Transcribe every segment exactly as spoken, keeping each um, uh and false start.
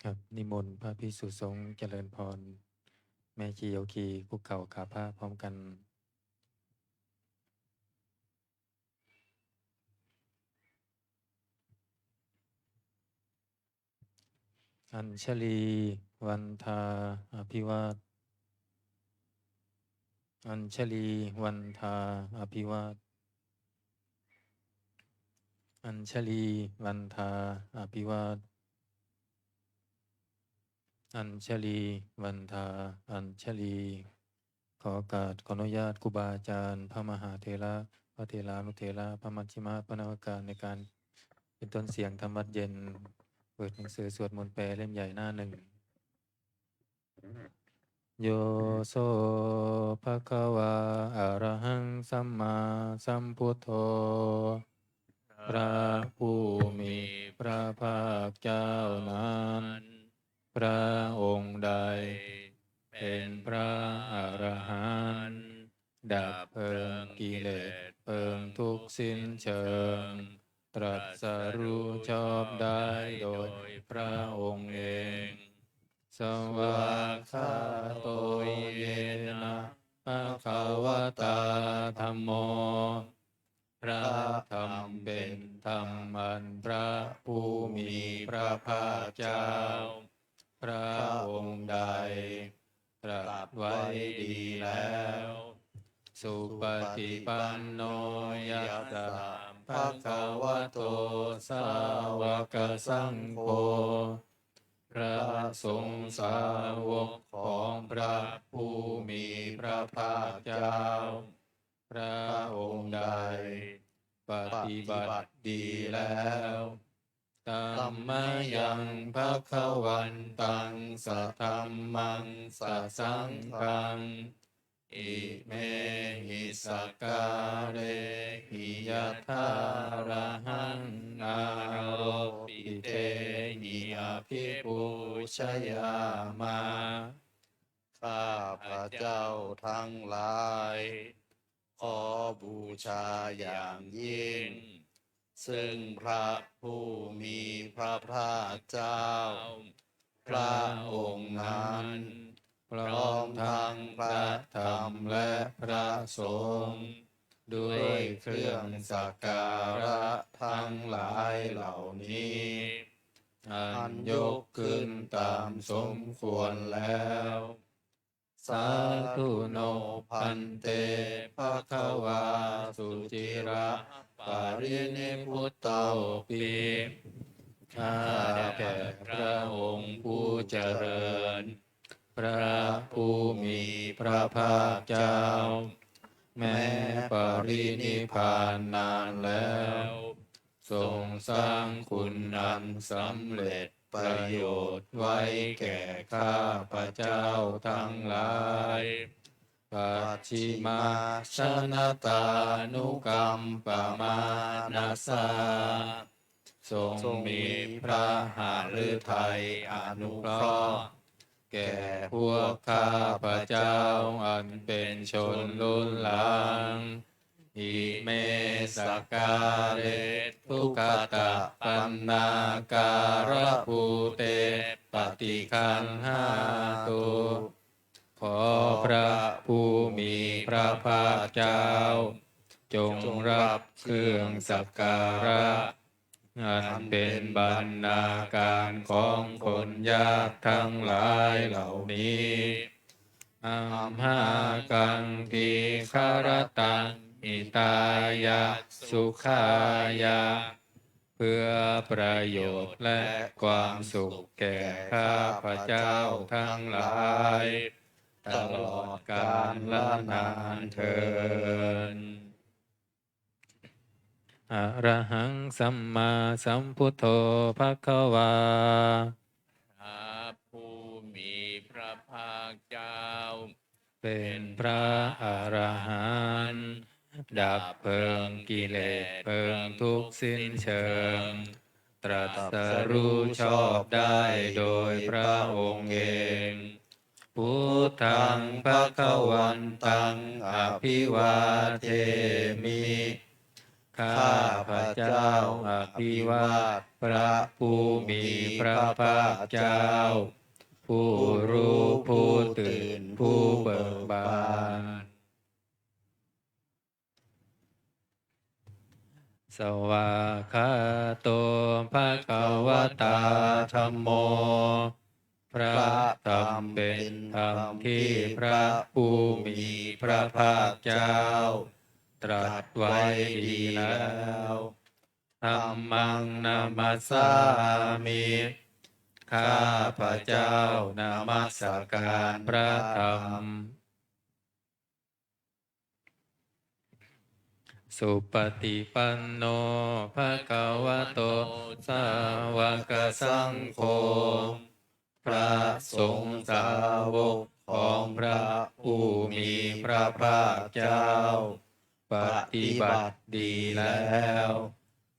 ครับ นิมนต์พระภิกษุสงฆ์เจริญพร แม่ชีโยคีคุกเข่าขาพระพร้อมกัน Añjalī vandā abhivād Añjalī vandā abhivād Añjalī vandā abhivād Añjalī vandā Añjalī ขอโอกาส ขออนุญาตครูบาอาจารย์ พระมหาเถระ พระเถรานุเถระ พระมัชฌิมะ พระนวากะ ในการเป็นต้นเสียงธรรมวัตรเย็น เปิดหนังสือสวดมนต์แปลเล่มใหญ่หน้าหนึ่ง Yo so bhagavā arahaṃ sammāsambuddho พระผู้มีพระภาคเจ้านั้น พระองค์ใดเป็นพระอรหันต์ ดับเพลิงกิเลสเพลิงทุกข์สิ้นเชิง ตรัสรู้ชอบได้โดยพระองค์เอง Svākkhāto yena bhagavatā dhammo พระธรรมเป็นธรรมอันพระผู้มีพระภาคเจ้า พระองค์ใดตรัสไว้ดีแล้ว Supaṭipanno yassa bhagavato sāvakasaṅgho พระสงฆ์สาวกของพระผู้มีพระภาคเจ้า พระองค์ใดปฏิบัติดีแล้ว Tammayaṃ bhagavantaṃ sadhammaṃ sasaṅghaṃ imehi sakkārehi yathārahaṃ āropitehi abhipūjayāma. ข้าพเจ้าทั้งหลาย ขอบูชาอย่างยิ่ง ซึ่งพระผู้มีพระภาคเจ้า พระองค์นั้น พร้อมทั้งพระธรรมและพระสงฆ์ ด้วยเครื่องสักการะทั้งหลายเหล่านี้ อันยกขึ้นตามสมควรแล้ว Sādhu no bhante bhagavā suciraparinibbutopi. ข้าแต่พระองค์ผู้เจริญ พระผู้มีพระภาคเจ้า แม้ปรินิพพานนานแล้ว ทรงสร้างคุณอันสำเร็จประโยชน์ไว้แก่ข้าพเจ้าทั้งหลาย Pacchimajanatanukampamānasā ทรงมีพระหฤทัยอนุเคราะห์ แก่พวกข้าพเจ้าอันเป็นชนรุ่นหลัง Ime sakkāre duggatapaṇṇākārabhūte paṭiggaṇhātu. ขอพระผู้มีพระภาคเจ้า จงรับเครื่องสักการะ อันเป็นบรรณาการของคนยากทั้งหลายเหล่านี้ Amhākaṃ dīgharattaṃ hitāya sukhāya เพื่อประโยชน์และความสุขแก่ข้าพเจ้าทั้งหลาย ตลอดกาลนานเทอญ Arahaṃ sammāsambuddho bhagavā. พระผู้มีพระภาคเจ้า เป็นพระอรหันต์ ดับเพลิงกิเลสเพลิงทุกข์สิ้นเชิง ตรัสรู้ชอบได้โดยพระองค์เอง Buddhaṃ bhagavantaṃ abhivādemi. ข้าพเจ้าอภิวาทพระผู้มีพระภาคเจ้า ผู้รู้ผู้ตื่นผู้เบิกบาน Svākkhāto bhagavatā dhammo. พระธรรมเป็นธรรมที่พระผู้มีพระภาคเจ้าตรัสไว้ดีแล้ว Dhammaṃ namassāmi. ข้าพเจ้านมัสการพระธรรม Supaṭipanno bhagavato sāvakasaṅgho. พระสงฆ์สาวกของพระผู้มีพระภาคเจ้า ปฏิบัติดีแล้ว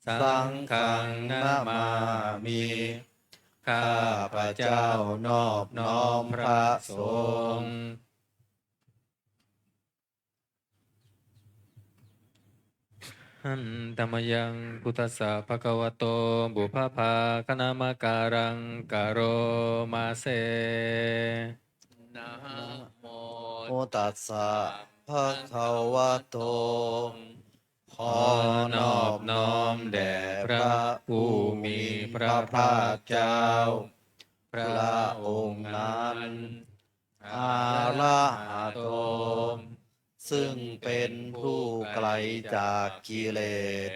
Saṅghaṃ namāmi. ข้าพเจ้านอบน้อมพระสงฆ์ Handa mayaṃ buddhassa bhagavato pubbabhāganamakāraṃ karoma se. Namo tassa bhagavato. ขอนอบน้อมแด่พระผู้มีพระภาคเจ้า พระองค์นั้น arahato ซึ่งเป็นผู้ไกลจากกิเลส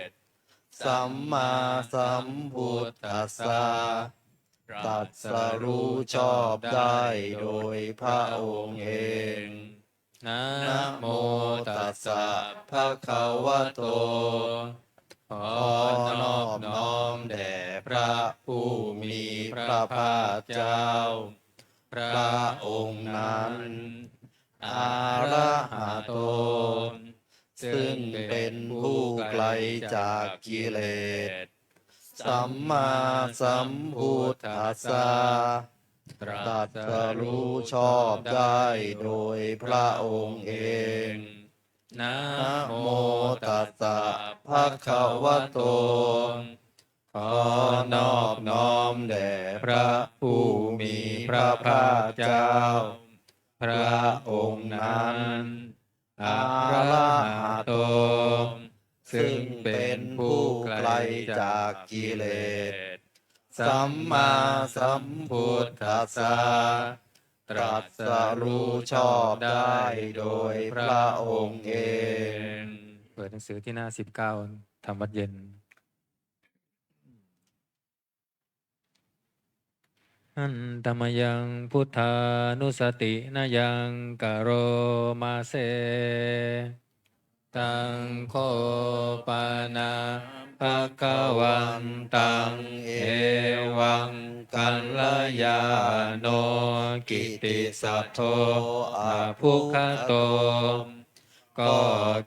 sammāsambuddhassa ตรัสรู้ชอบได้โดยพระองค์เอง Namo tassa bhagavato. ขอนอบน้อมแด่พระผู้มีพระภาคเจ้า พระองค์นั้น arahato ซึ่งเป็นผู้ไกลจากกิเลส sammāsambuddhassa ตรัสรู้ชอบได้โดยพระองค์เอง Namo tassa bhagavato. ขอนอบน้อมแด่พระผู้มีพระภาคเจ้า พระองค์นั้น arahato ซึ่งเป็นผู้ไกลจากกิเลส sammāsambuddhassa ตรัสรู้ชอบได้โดยพระองค์เอง เปิดหนังสือที่หน้า สิบเก้า ทำวัดเย็น Handa mayaṃ buddhānussatinayaṃ karoma se. Taṃ kho pana bhagavantaṃ evaṃ kalyāṇo kittisaddo abbhuggato. ก็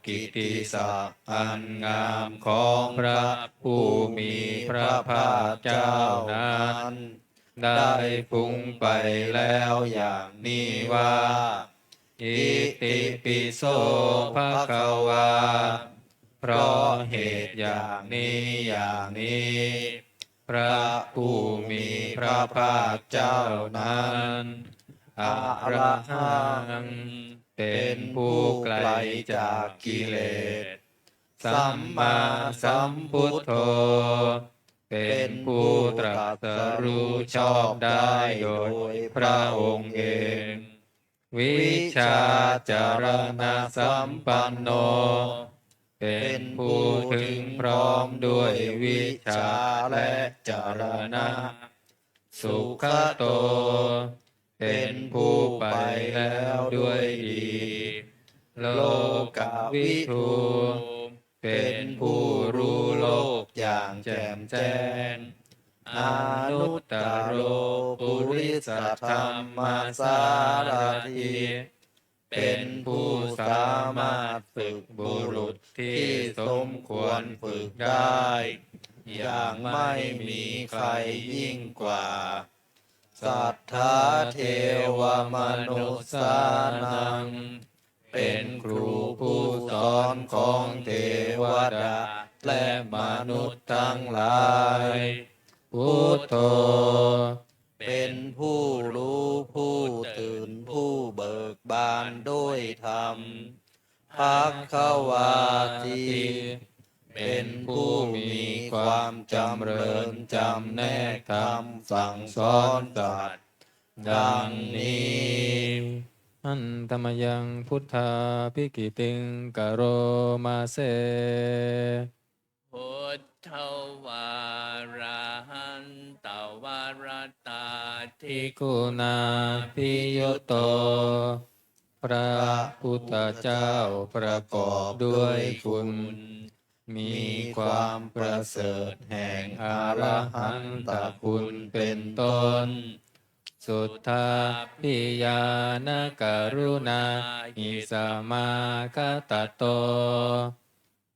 กิตติศักดิ์อันงามของพระผู้มีพระภาคเจ้านั้น ได้ฟุ้งไปแล้วอย่างนี้ว่า Itipi so bhagavā เพราะเหตุอย่างนี้อย่างนี้ พระผู้มีพระภาคเจ้านั้น arahaṃ เป็นผู้ไกลจากกิเลส sammāsambuddho เป็นผู้ตรัสรู้ชอบได้โดยพระองค์เอง vijjācaraṇasampanno เป็นผู้ถึงพร้อมด้วยวิชชาและจรณะ sugato เป็นผู้ไปแล้วด้วยดี lokavidū เป็นผู้รู้โลกอย่างแจ่มแจ้ง anuttaro purisadammasārathi เป็นผู้สามารถฝึกบุรุษที่สมควรฝึกได้ อย่างไม่มีใครยิ่งกว่า satthā devamanussānaṃ เป็นครูผู้สอนของเทวดา และมนุษย์ทั้งหลาย Buddho เป็นผู้รู้ผู้ตื่นผู้เบิกบานด้วยธรรม Bhagavāti เป็นผู้มีความจำเริญจำแนกธรรมสั่งสอนสัตว์ ดังนี้ Handa mayaṃ buddhābhigītiṃ karoma se. Buddho vārahantavaratādiguṇābhiyutto พระพุทธเจ้าประกอบด้วยคุณ มีความประเสริฐแห่งอรหันตคุณเป็นต้น Suddhābhiñāṇakaruṇāhi samāgatatto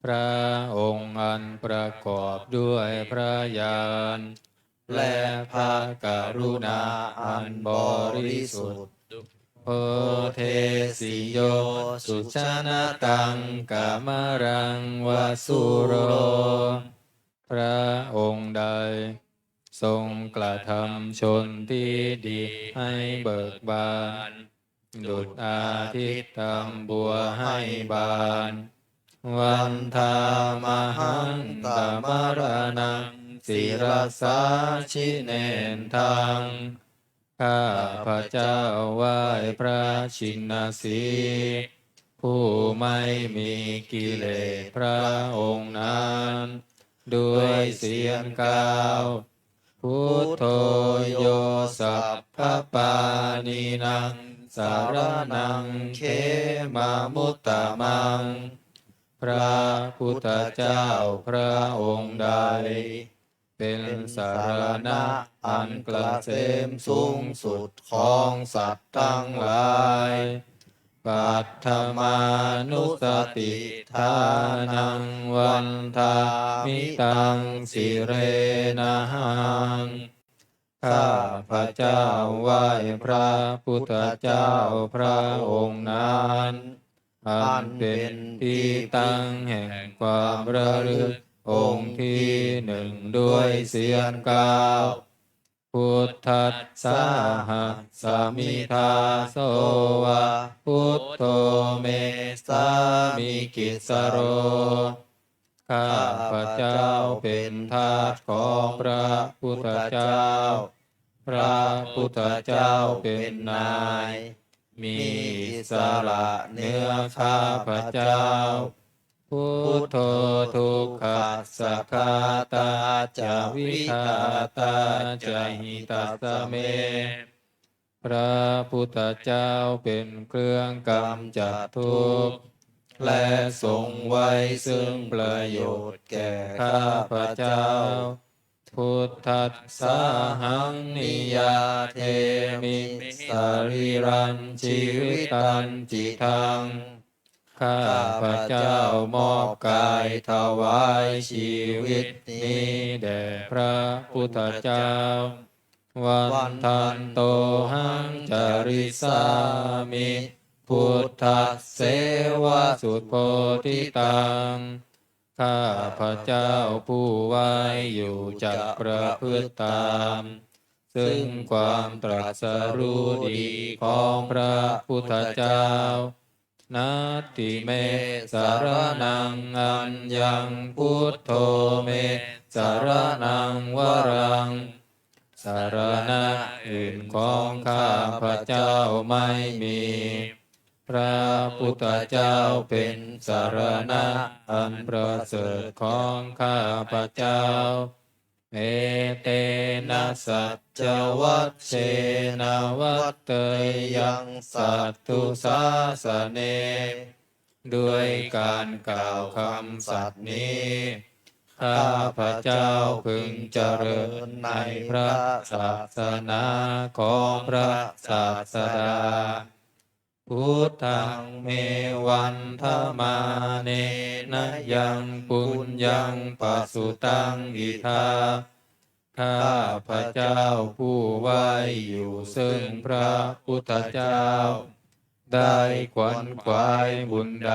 พระองค์อันประกอบด้วยพระญาณ และพระกรุณาอันบริสุทธิ์ Bodhesi yo sujanataṃ kamalaṃ va sūro พระองค์ใดทรงกระทำชนที่ดีให้เบิกบาน ดุจอาทิตย์ทำบัวให้บาน Vandāmahaṃ tamaraṇaṃ sirasā jinendaṃ ข้าพเจ้าไหว้พระชินสีห์ ผู้ไม่มีกิเลสพระองค์นั้น ด้วยเสียงกล่าว Buddho yo sabbapāṇīnaṃ saraṇaṃ khemamuttamaṃ พระพุทธเจ้าพระองค์ใด เป็นสรณะอันเกษมสูงสุดของสัตว์ทั้งหลาย Paṭhamānussatiṭṭhānaṃ vandāmi taṃ sirenahaṃ ข้าพเจ้าไหว้พระพุทธเจ้าพระองค์นั้น อันเป็นที่ตั้งแห่งความระลึกองค์ที่หนึ่งด้วยเสียงกล่าว Buddhassāhasmi dāso va buddho me sāmikissaro ข้าพเจ้าเป็นทาสของพระพุทธเจ้า พระพุทธเจ้าเป็นนาย มีอิสระเหนือข้าพเจ้า Buddho dukkhassa ghātā ca vidhātā ca hitassa me พระพุทธเจ้าเป็นเครื่องกำจัดทุกข์ และทรงไว้ซึ่งประโยชน์แก่ข้าพเจ้า Buddhassāhaṃ niyyādemi sarīrañjīvitañcidaṃ ข้าพเจ้ามอบกายถวายชีวิตนี้แด่พระพุทธเจ้า Vandantohaṃ carissāmi buddhasseva subodhitaṃ ข้าพเจ้าผู้ไหว้อยู่จะประพฤติตาม ซึ่งความตรัสรู้ดีของพระพุทธเจ้า Natthi me saraṇaṃ aññaṃ buddho me saraṇaṃ varaṃ สรณะอื่นของข้าพเจ้าไม่มี พระพุทธเจ้าเป็นสรณะอันประเสริฐของข้าพเจ้า Etena saccavajjena vaḍḍheyyaṃ satthu sāsane ด้วยการกล่าวคำสัตย์นี้ ข้าพเจ้าพึงเจริญในพระศาสนาของพระศาสดา Buddhaṃ me vandamānena yaṃ puññaṃ pasutaṃ idha ข้าพเจ้าผู้ไหว้อยู่ซึ่งพระพุทธเจ้า ได้ขวนขวายบุญใด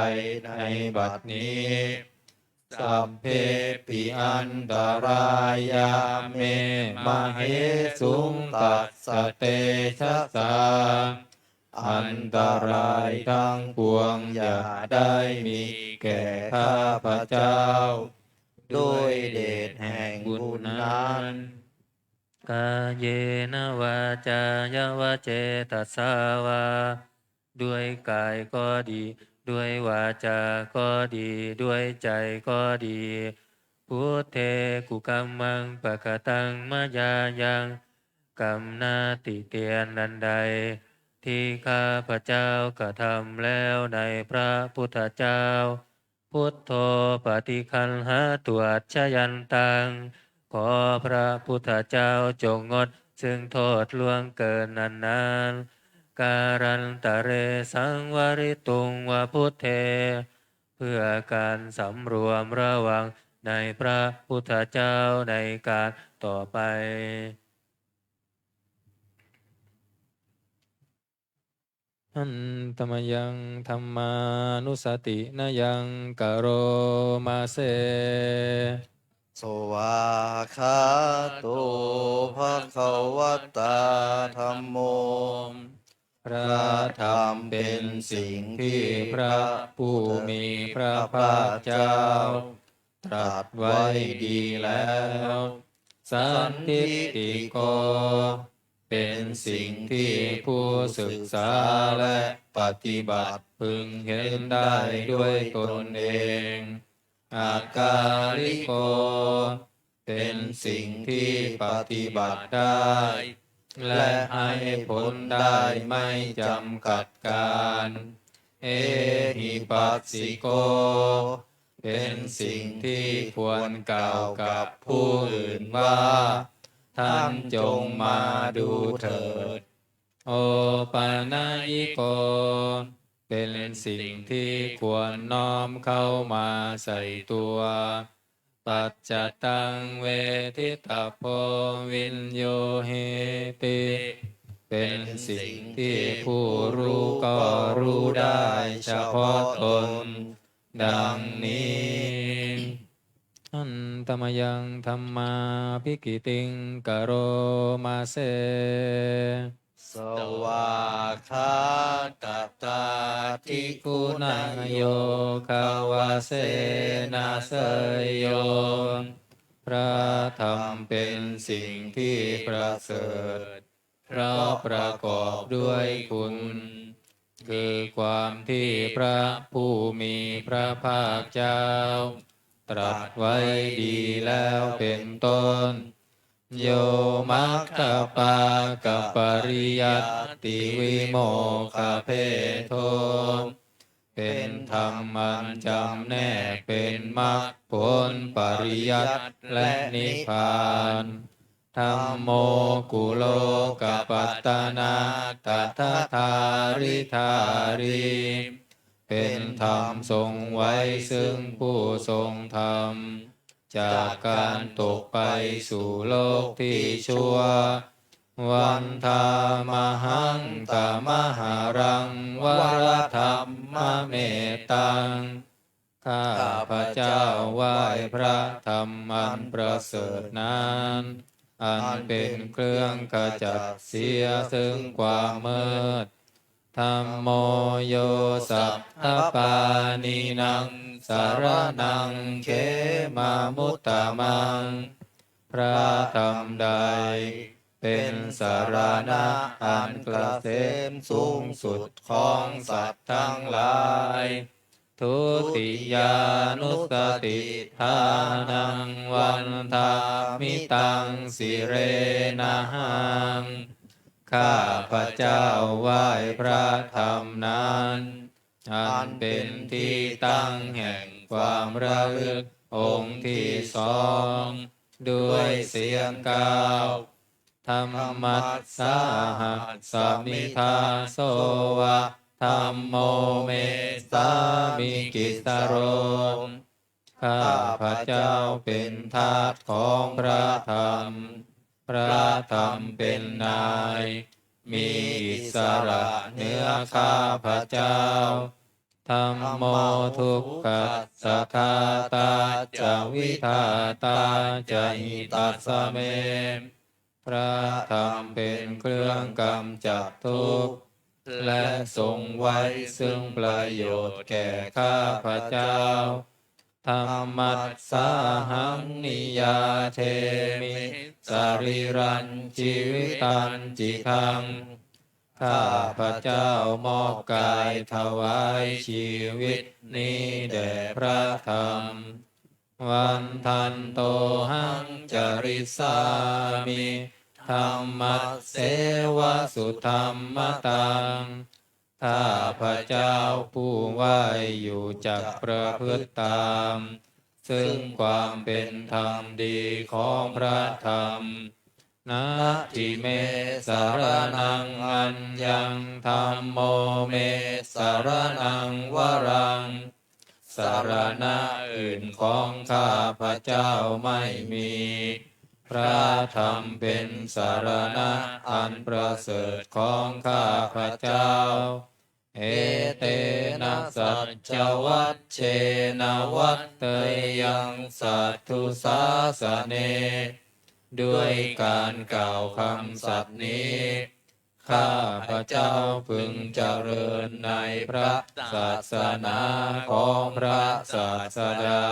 ในบัดนี้ sabbepi antarāyā me māhesuṃ tassa tejasā. อันตรายทั้งปวงอย่าได้มีแก่ข้าพเจ้า ด้วยเดชแห่งบุญนั้น kāyena vācāya va cetasā vā ด้วยกายก็ดี ด้วยวาจาก็ดี ด้วยใจก็ดี buddhe kukammaṃ pakataṃ mayā yaṃ กรรมหน้าติเตียนอันใด ที่ข้าพเจ้ากระทำแล้วในพระพุทธเจ้า buddho paṭiggaṇhātu accayantaṃ ขอพระพุทธเจ้าจงงดซึ่งโทษล่วงเกินนั้นๆ kālantare saṃvarituṃ va buddhe เพื่อการสำรวมระวังในพระพุทธเจ้าในการต่อไป Handa mayaṃ dhammānussatinayaṃ karoma se. Svākkhāto bhagavatā dhammo. พระธรรมเป็นสิ่งที่พระผู้มีพระภาคเจ้า ตรัสไว้ดีแล้ว sandiṭṭhiko เป็นสิ่งที่ผู้ศึกษาและปฏิบัติพึงเห็นได้ด้วยตนเอง akāliko เป็นสิ่งที่ปฏิบัติได้ และให้ผลได้ไม่จำกัดกาล ehipassiko เป็นสิ่งที่ควรกล่าวกับผู้อื่นว่า ท่านจงมาดูเถิด opanayiko เป็นสิ่งที่ควรน้อมเข้ามาใส่ตัว paccattaṃ veditabbo viññūhīti เป็นสิ่งที่ผู้รู้ก็รู้ได้เฉพาะตน ดังนี้ Handa mayaṃ dhammābhigītiṃ karoma se. Svākkhātatādiguṇayogavasena seyyo. พระธรรมเป็นสิ่งที่ประเสริฐ เพราะประกอบด้วยคุณ คือความที่พระผู้มีพระภาคเจ้า ตรัสไว้ดีแล้วเป็นต้น yo maggapākapariyyattivimokkhabhedo เป็นธรรมอันจำแนกเป็นมรรคผลปริยัติและนิพพาน dhammo kullokapattanā tadadhāridhārī เป็นธรรมทรงไว้ซึ่งผู้ทรงธรรม จากการตกไปสู่โลกที่ชั่ว Vandāmahaṃ tamaharaṃ varadhammametaṃ. ข้าพเจ้าไหว้พระธรรมอันประเสริฐนั้น อันเป็นเครื่องขจัดเสียซึ่งความมืด Dhammo yo sabbapāṇīnaṃ saraṇaṃ khemamuttamaṃ. พระธรรมใดเป็นสรณะอันเกษมสูงสุดของสัตว์ทั้งหลาย Dutiyānussatiṭṭhānaṃ vandāmi taṃ sirenahaṃ. ข้าพเจ้าไหว้พระธรรมนั้น อันเป็นที่ตั้งแห่งความระลึกองค์ที่สอง ด้วยเสียงกล่าว Dhammassāhasmi dāso va dhammo me sāmikissaro. ข้าพเจ้าเป็นทาสของพระธรรม พระธรรมเป็นนาย มีอิสระเหนือข้าพเจ้า Dhammo dukkhassa ghātā ca vidhātā ca hitassa me. พระธรรมเป็นเครื่องกำจัดทุกข์ และทรงไว้ซึ่งประโยชน์แก่ข้าพเจ้า Dhammassāhaṃ niyyādemi sarīrañjīvitañcidaṃ. ข้าพเจ้ามอบกายถวายชีวิตนี้แด่พระธรรม Vandantohaṃ carissāmi dhammasseva sudhammataṃ. ข้าพเจ้าผู้ไหว้อยู่จักประพฤติตาม ซึ่งความเป็นธรรมดีของพระธรรม Natthi me saraṇaṃ aññaṃ, dhammo me saraṇaṃ varaṃ. สรณะอื่นของข้าพเจ้าไม่มี พระธรรมเป็นสรณะอันประเสริฐของข้าพเจ้า Etena saccavajjena vaḍḍheyyaṃ satthu sāsane. ด้วยการกล่าวคำสัตย์นี้ ข้าพเจ้าพึงเจริญในพระศาสนาของพระศาสดา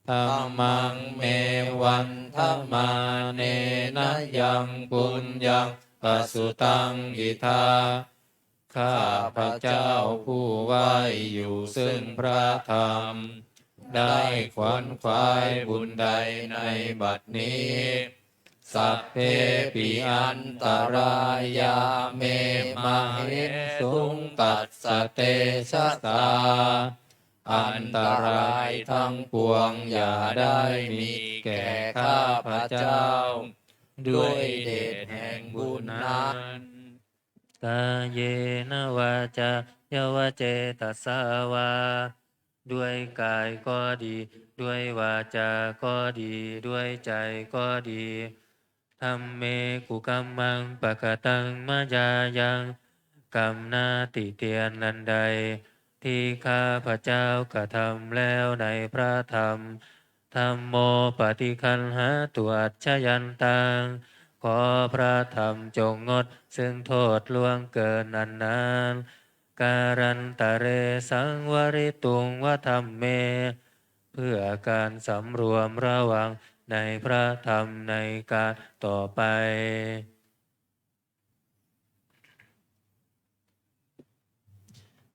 Dhammaṃ me vandamānena yaṃ puññaṃ pasutaṃ idha. ข้าพเจ้าผู้ไหว้อยู่ซึ่งพระธรรม ได้ขวนขวายบุญใดในบัดนี้ Sabbepi antarāyā me māhesuṃ tassa tejasā. อันตรายทั้งปวงอย่าได้มีแก่ข้าพเจ้า ด้วยเดชแห่งบุญนั้น Kāyena vācāya va cetasā vā. ด้วยกายก็ดี ด้วยวาจาก็ดี ด้วยใจก็ดี Dhamme kukammaṃ pakataṃ mayā yaṃ. กรรมหน้าติเตียนอันใด ที่ข้าพเจ้ากระทำแล้วในพระธรรม Dhammo paṭiggaṇhātu accayantaṃ. ขอพระธรรมจงงดซึ่งโทษล่วงเกินอันนั้น Kālantare saṃvarituṃ va dhamme. เพื่อการสำรวมระวังในพระธรรมในกาลต่อไป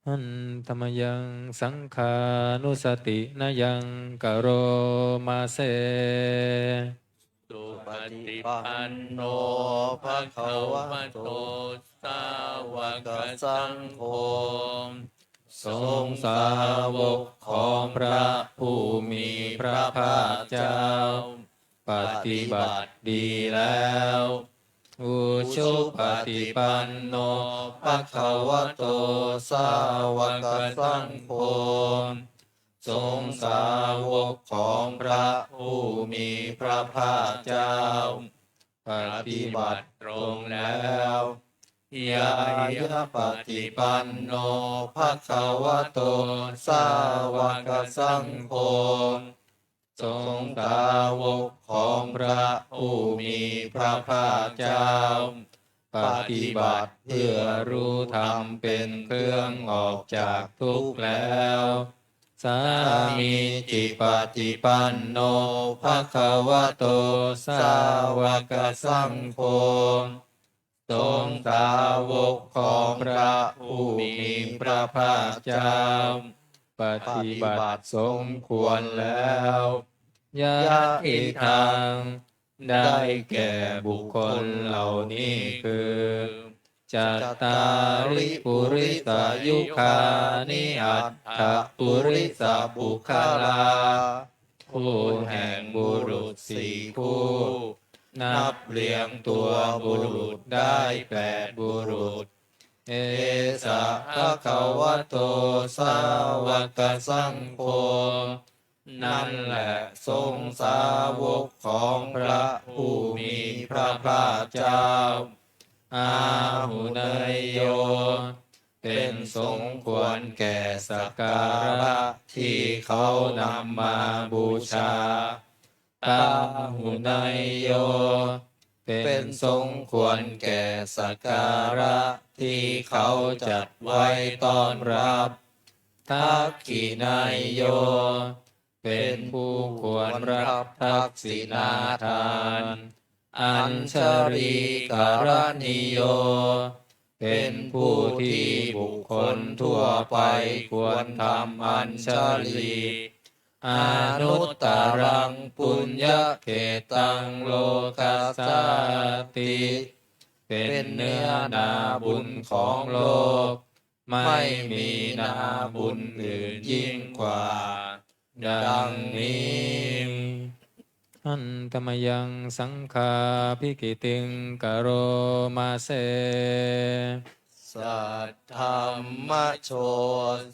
Handa mayaṃ saṅghānussatinayaṃ karoma se. Supaṭipanno bhagavato sāvakasaṅgho. สงฆ์สาวกของพระผู้มีพระภาคเจ้า ปฏิบัติดีแล้ว Ujupaṭipanno bhagavato sāvakasaṅgho. สงฆ์สาวกของพระผู้มีพระภาคเจ้า ปฏิบัติตรงแล้ว Ñāyapaṭipanno bhagavato sāvakasaṅgho. สงฆ์สาวกของพระผู้มีพระภาคเจ้า ปฏิบัติเพื่อรู้ธรรมเป็นเครื่องออกจากทุกข์แล้ว Sāmīcipaṭipanno bhagavato sāvakasaṅgho. สงฆ์สาวกของพระผู้มีพระภาคเจ้า ปฏิบัติสมควรแล้ว Yadidaṃ ได้แก่บุคคลเหล่านี้คือ Cattāri purisayugāni aṭṭha purisapuggalā. คู่แห่งบุรุษสี่คู่ นับเรียงตัวบุรุษได้แปดบุรุษ Esa bhagavato sāvakasaṅgho. นั่นแหละสงฆ์สาวกของพระผู้มีพระภาคเจ้า Āhuneyyo เ เป็นสมควรแก่สักการะที่เขานำมาบูชา Pāhuneyyo เป็นสมควรแก่สักการะที่เขาจัดไว้ต้อนรับ Dakkhiṇeyyo เป็นผู้ควรรับทักษิณาทาน Añjalikaraṇīyo เป็นผู้ที่บุคคลทั่วไปควรทำอัญชลี Anuttaraṃ puññakkhettaṃ lokassāti เป็นเนื้อนาบุญของโลก ไม่มีนาบุญอื่นยิ่งกว่า ดังนี้ Handa mayaṃ saṅghābhigītiṃ karoma se. Saddhammajo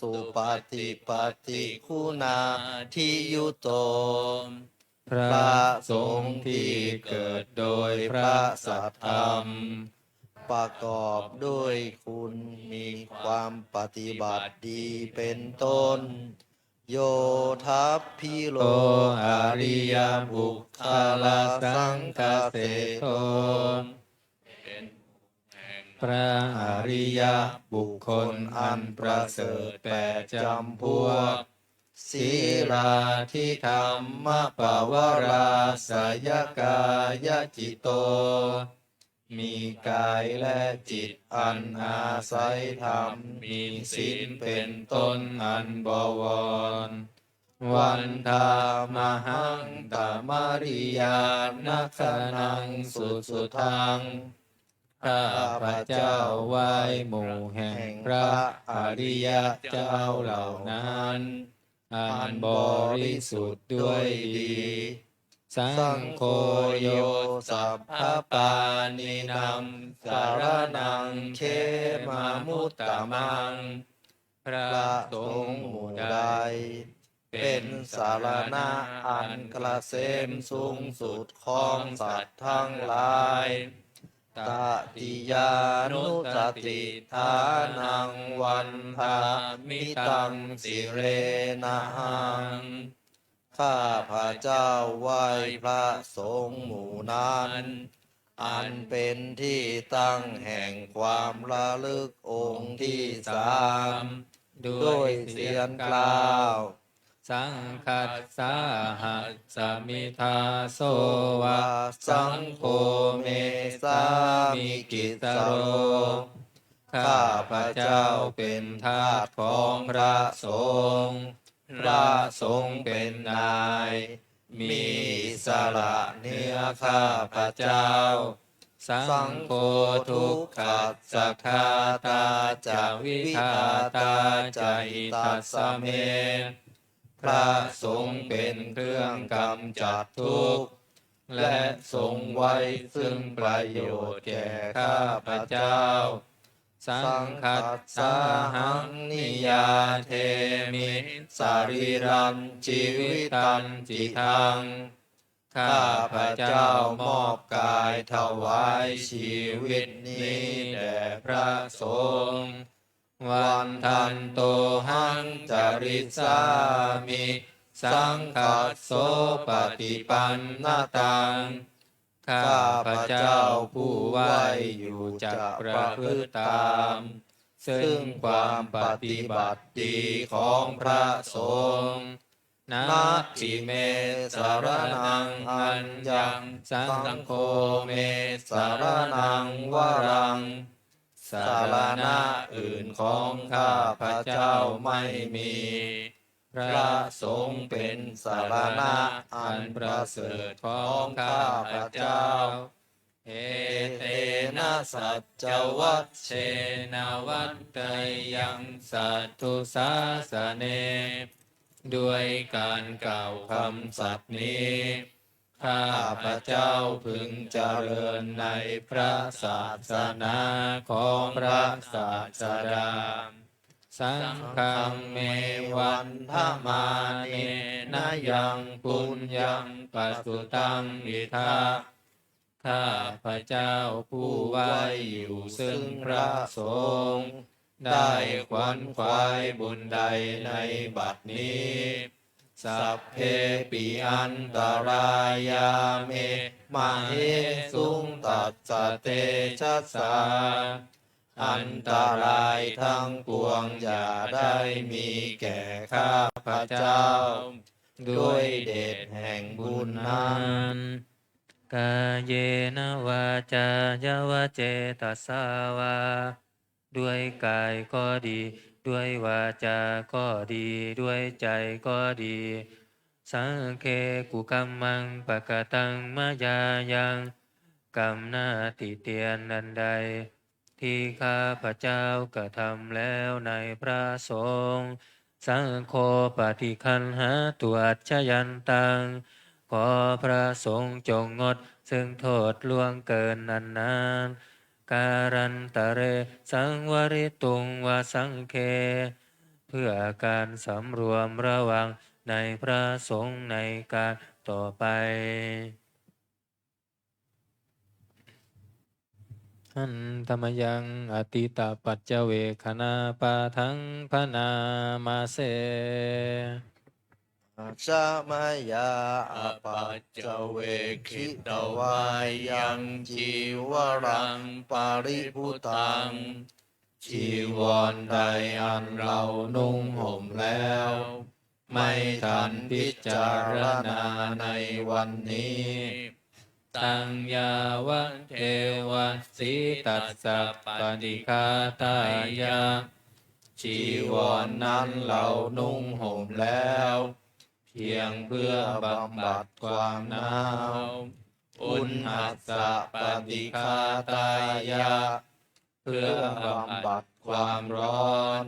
supaṭipattiguṇādiyutto พระสงฆ์ที่เกิดโดยพระสัทธรรม ประกอบด้วยคุณมีความปฏิบัติดีเป็นต้น Yo thabilo ariyapuggalasaṅghaseṭṭho พระอริยบุคคลอันประเสริฐแปดจำพวก Sīlādidhammapavarāsayakāyacitto มีกายและจิตอันอาศัยธรรม มีศีลเป็นต้นอันบวร Vandāmahaṃ tamariyāna gaṇaṃ susuddhaṃ ข้าพเจ้าไหว้หมู่แห่งพระอริยเจ้าเหล่านั้น อันบริสุทธิ์ด้วยดี Saṅgho yo sabbapāṇīnaṃ saraṇaṃ khemamuttamaṃ พระสงฆ์หมู่ใด เป็นสรณะอันเกษมสูงสุดของสัตว์ทั้งหลาย Tatiyānussatiṭṭhānaṃ vandāmi taṃ sirenahaṃ ข้าพเจ้าไหว้พระสงฆ์หมู่นั้น อันเป็นที่ตั้งแห่งความระลึกองค์ที่สาม ด้วยเสียงกล่าว Saṅghassāhasmi dāso va saṅgho me sāmikissaro ข้าพเจ้าเป็นทาสของพระสงฆ์ พระสงฆ์เป็นนาย มีอิสระเหนือข้าพเจ้า Saṅgho dukkhassa ghātā ca vidhātā ca hitassa me พระสงฆ์เป็นเครื่องกำจัดทุกข์ และทรงไว้ซึ่งประโยชน์แก่ข้าพเจ้า Saṅghassāhaṃ niyyādemi sarīrañjīvitañcidaṃ ข้าพเจ้ามอบกายถวายชีวิตนี้แด่พระสงฆ์ Vandantohaṃ carissāmi saṅghassopaṭipannataṃ ข้าพเจ้าผู้ไหว้อยู่จักประพฤติตาม ซึ่งความปฏิบัติดีของพระสงฆ์ Natthi me saraṇaṃ aññaṃ saṅgho me saraṇaṃ varaṃ สรณะอื่นของข้าพเจ้าไม่มี พระสงฆ์เป็นสรณะอันประเสริฐของข้าพเจ้า Etena saccavajjena vaḍḍheyyaṃ satthu sāsane ด้วยการกล่าวคำสัตย์นี้ ข้าพเจ้าพึงเจริญในพระศาสนาของพระศาสดา Saṅghaṃ me vandamānena yaṃ puññaṃ pasutaṃ idha ข้าพเจ้าผู้ไหว้อยู่ซึ่งพระสงฆ์ ได้ขวนขวายบุญใดในบัดนี้ sabbepi antarāyā me māhesuṃ tassa tejasā. อันตรายทั้งปวงอย่าได้มีแก่ข้าพเจ้า ด้วยเดชแห่งบุญนั้น Kāyena vācāya va cetasā vā ด้วยกายก็ดี ด้วยวาจาก็ดี ด้วยใจก็ดี Saṅghe kukammaṃ pakataṃ mayā yaṃ กรรมหน้าติเตียนอันใด ที่ข้าพเจ้ากระทำแล้วในพระสงฆ์ Saṅgho paṭiggaṇhātu accayantaṃ ขอพระสงฆ์จงงดซึ่งโทษล่วงเกินอันนั้น Kālantare saṃvarituṃ va saṅghe เพื่อการสำรวมระวังในพระสงฆ์ในการต่อไป Handa mayaṃ atītapaccavekkhaṇapāṭhaṃ bhaṇāma se. Ajja mayā apaccavekkhitvā yaṃ cīvaraṃ paribhuttaṃ. จีวรใดอันเรานุ่งห่มแล้ว ไม่ทันพิจารณาในวันนี้ Taṃ yāvadeva sītassa paṭighātāya จีวรนั้นเรานุ่งห่มแล้ว เพียงเพื่อบำบัดความหนาว Uṇhassa paṭighātāya เพื่อบำบัดความร้อน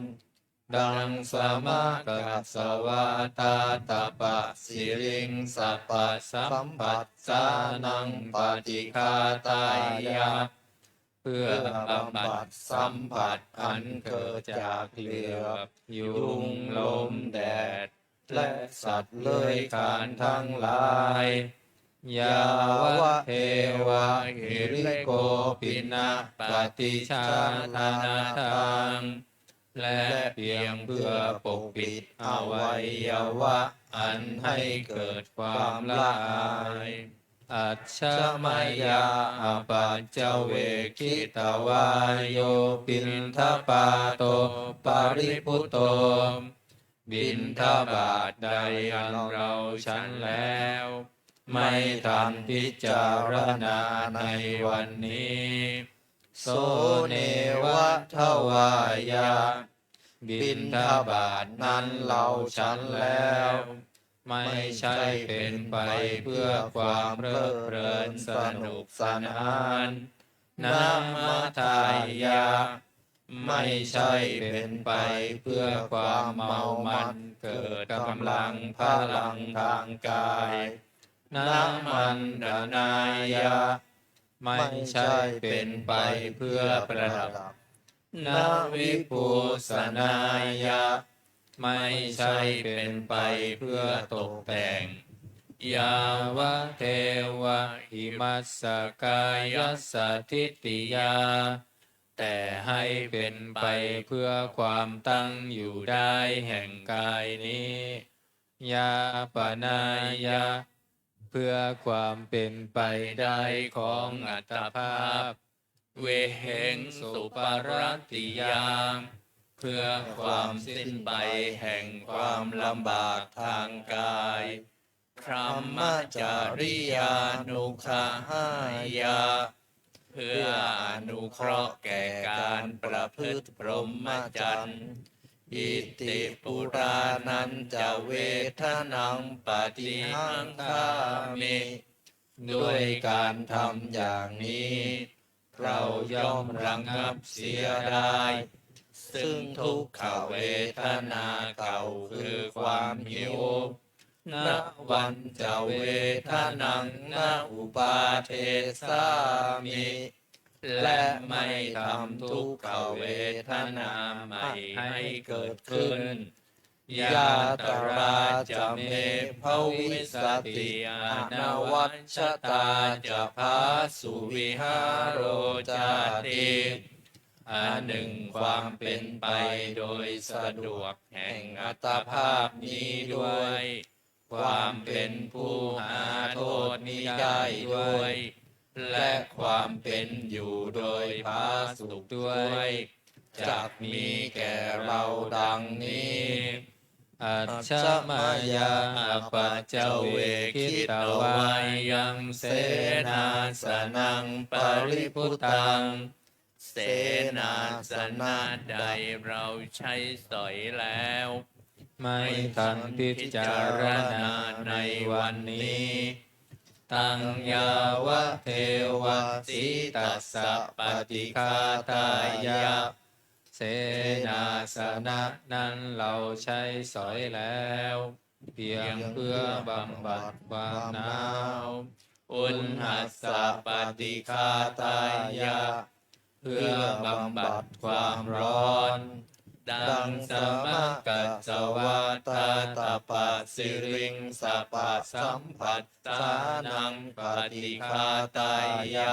Daṃsamakasavātātapasiriṃsapasamphassānaṃ paṭighātāya เพื่อบำบัดสัมผัสอันเกิดจากเหลือบยุง ลม แดด และสัตว์เลื้อยคลานทั้งหลาย Yāvadeva hirikopinapaṭicchādanatthaṃ และเพียงเพื่อปกปิดอวัยวะอันให้เกิดความละอาย Ajja mayā apaccavekkhitvā yo piṇḍapāto paribhutto บิณฑบาตใดอันเราฉันแล้ว ไม่ทันพิจารณาในวันนี้ So neva davāya บิณฑบาตนั้นเราฉันแล้ว ไม่ใช่เป็นไปเพื่อความเพลิดเพลินสนุกสนาน Na madāya ไม่ใช่เป็นไปเพื่อความเมามันเกิดกำลังพลังทางกาย Na maṇḍanāya ไม่ใช่เป็นไปเพื่อประดับ Na vibhūsanāya ไม่ใช่เป็นไปเพื่อตกแต่ง Yāvadeva imassa kāyassa ṭhitiyā แต่ให้เป็นไปเพื่อความตั้งอยู่ได้แห่งกายนี้ Yāpanāya เพื่อความเป็นไปได้ของอัตภาพ Viheṃsuparatiyā เพื่อความสิ้นไปแห่งความลำบากทางกาย Brahmacariyānuggahāya เพื่ออนุเคราะห์แก่การประพฤติพรหมจรรย์ Iti purāṇañca vedanaṃ paṭihaṅkhāmi ด้วยการทำอย่างนี้ เราย่อมระงับเสียได้ ซึ่งทุกขเวทนาเก่าคือความหิว Navañca vedanaṃ na uppādessāmi และไม่ทำทุกขเวทนาใหม่ให้เกิดขึ้น Yātrā ca me bhavissati anavajjatā ca phāsuvihāro cāti อันหนึ่งความเป็นไปโดยสะดวกแห่งอัตภาพนี้ด้วย ความเป็นผู้หาโทษมิได้ด้วย และความเป็นอยู่โดยผาสุกข์ด้วย จักมีแก่เราดังนี้ Ajja mayā apaccavekkhitvā yaṃ senāsanaṃ paribhuttaṃ. เสนาสนะใดเราใช้สอยแล้ว ไม่ทันพิจารณาในวันนี้ Taṃ yāvadeva sītassa paṭighātāya. เสนาสนะนั้นเราใช้สอยแล้ว เพียงเพื่อบำบัดความหนาว Uṇhassa paṭighātāya. เพื่อบำบัดความร้อน Daṃsamakaccavatapasiriṃsapasamphat sānaṃ paṭighātāya.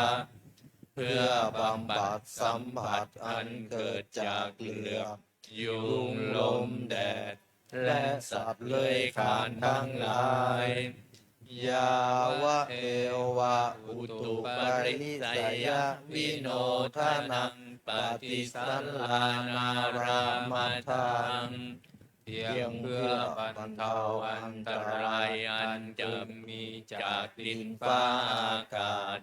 เพื่อบำบัดสัมผัสอันเกิดจากเหลือบ ยุง ลม แดด และสัตว์เลื้อยคลานทั้งหลาย Yāvadeva utuparissayavinodanaṃ paṭisallānārāmatthaṃ. เพียงเพื่อบรรเทาอันตรายอันจะมีจากดินฟ้าอากาศ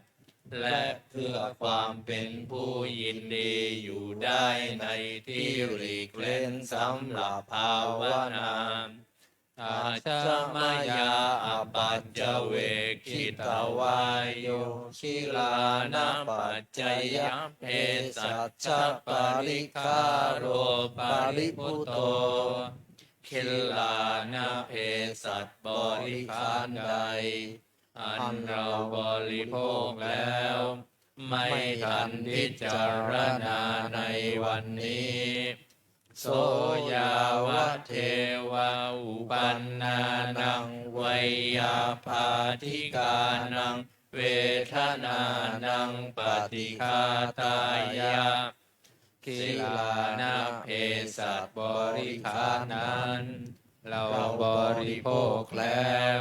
และเพื่อความเป็นผู้ยินดีอยู่ได้ในที่หลีกเล่นสำหรับภาวนา Ajja mayā apaccavekkhitvā yo gilānapaccayabhesajjaparikkhāro paribhutto. กิลานะเภสัชบริขารใด อันเราบริโภคแล้ว ไม่ทันพิจารณาในวันนี้ So yāvadeva uppannānaṃ veyyābādhikānaṃ vedanānaṃ paṭighātāya. กิลานะเภสัชบริขารนั้น เราบริโภคแล้ว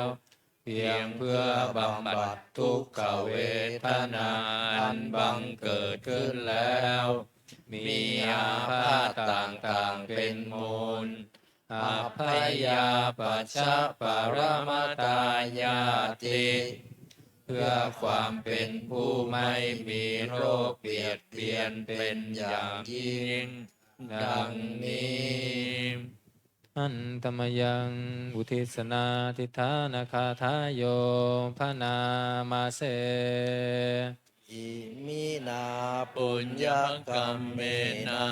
เพียงเพื่อบำบัดทุกขเวทนาอันบังเกิดขึ้นแล้ว มีอาพาธต่างๆเป็นมูล Abyāpajjhaparamatāyāti. เพื่อความเป็นผู้ไม่มีโรคเบียดเบียนเป็นอย่างยิ่ง ดังนี้ Handa mayaṃ uddissanādhiṭṭhānagāthāyo bhaṇāma se. Iminā puññakammena.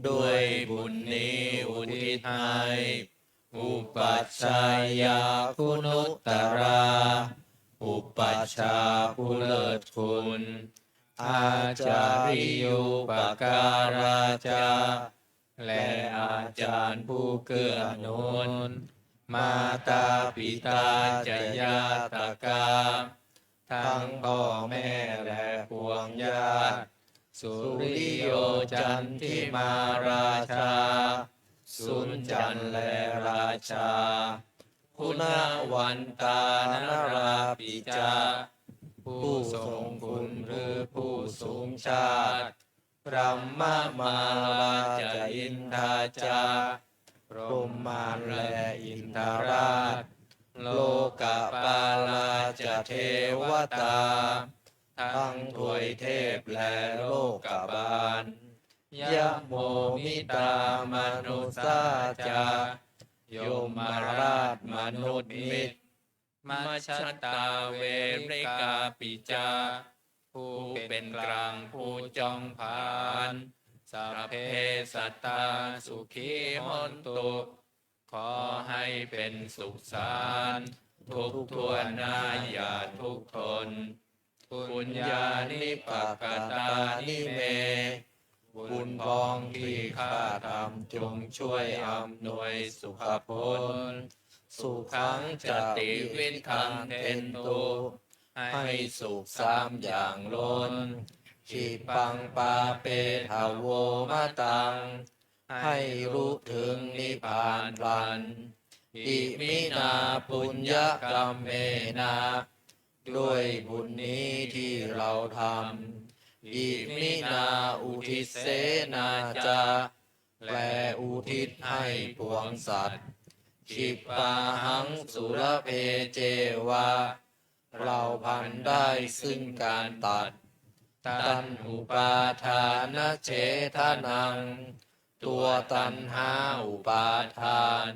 ด้วยบุญนี้อุทิศให้ Upajjhāyā guṇuttarā. อุปัชฌาย์ผู้เลิศคุณ Ācariyūpakārā ca. และอาจารย์ผู้เกื้อหนุน Mātā pitā ca ñātakā. ทั้งพ่อแม่และปวงญาติ Suriyo candimā rājā. สุญจันทร์และราชา Guṇavantā narāpi ca. ผู้ทรงคุณหรือผู้สูงชาติ Brahmamārā ca indā ca. พรหมมารและอินทราช Lokapālā ca devatā. ทั้งทวยเทพและโลกบาล Yamo mittā manussā ca. ยมราชมนุษย์มิตร Majjhattā verikāpi ca. ผู้เป็นกลางผู้จองผลาญ Sabbe sattā sukhī hontu. ขอให้เป็นสุขสันต์ทุกทั่วหน้าอย่าทุกข์ทน Puññāni pakatāni me. บุญพ้องที่ข้าทำจงช่วยอำนวยสุขผล Sukhaṃ ca tividhaṃ dentu. ให้สุขสามอย่างล้น Khippaṃ pāpetha vo mataṃ. ให้รู้ถึงนิพพานพลัน Iminā puññakammena. ด้วยบุญนี้ที่เราทำ Iminā uddisena ca. และอุทิศให้ปวงสัตว์ Khippāhaṃ sulabhe ceva. เราพลันได้ซึ่งการตัด Taṇhupādānachedanaṃ. ตัวตัณหาอุปาทาน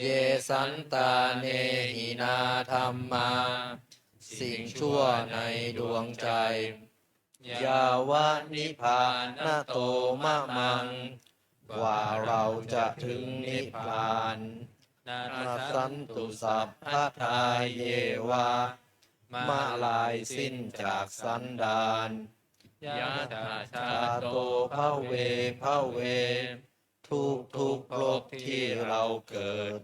Ye santāne hinā dhammā. สิ่งชั่วในดวงใจ Yāva nibbānato mamaṃ. กว่าเราจะถึงนิพพาน Nassantu sabbadā yeva. มะลายสิ้นจากสันดาน Yathājāto bhave bhave. ทุกทุกๆภพที่เราเกิด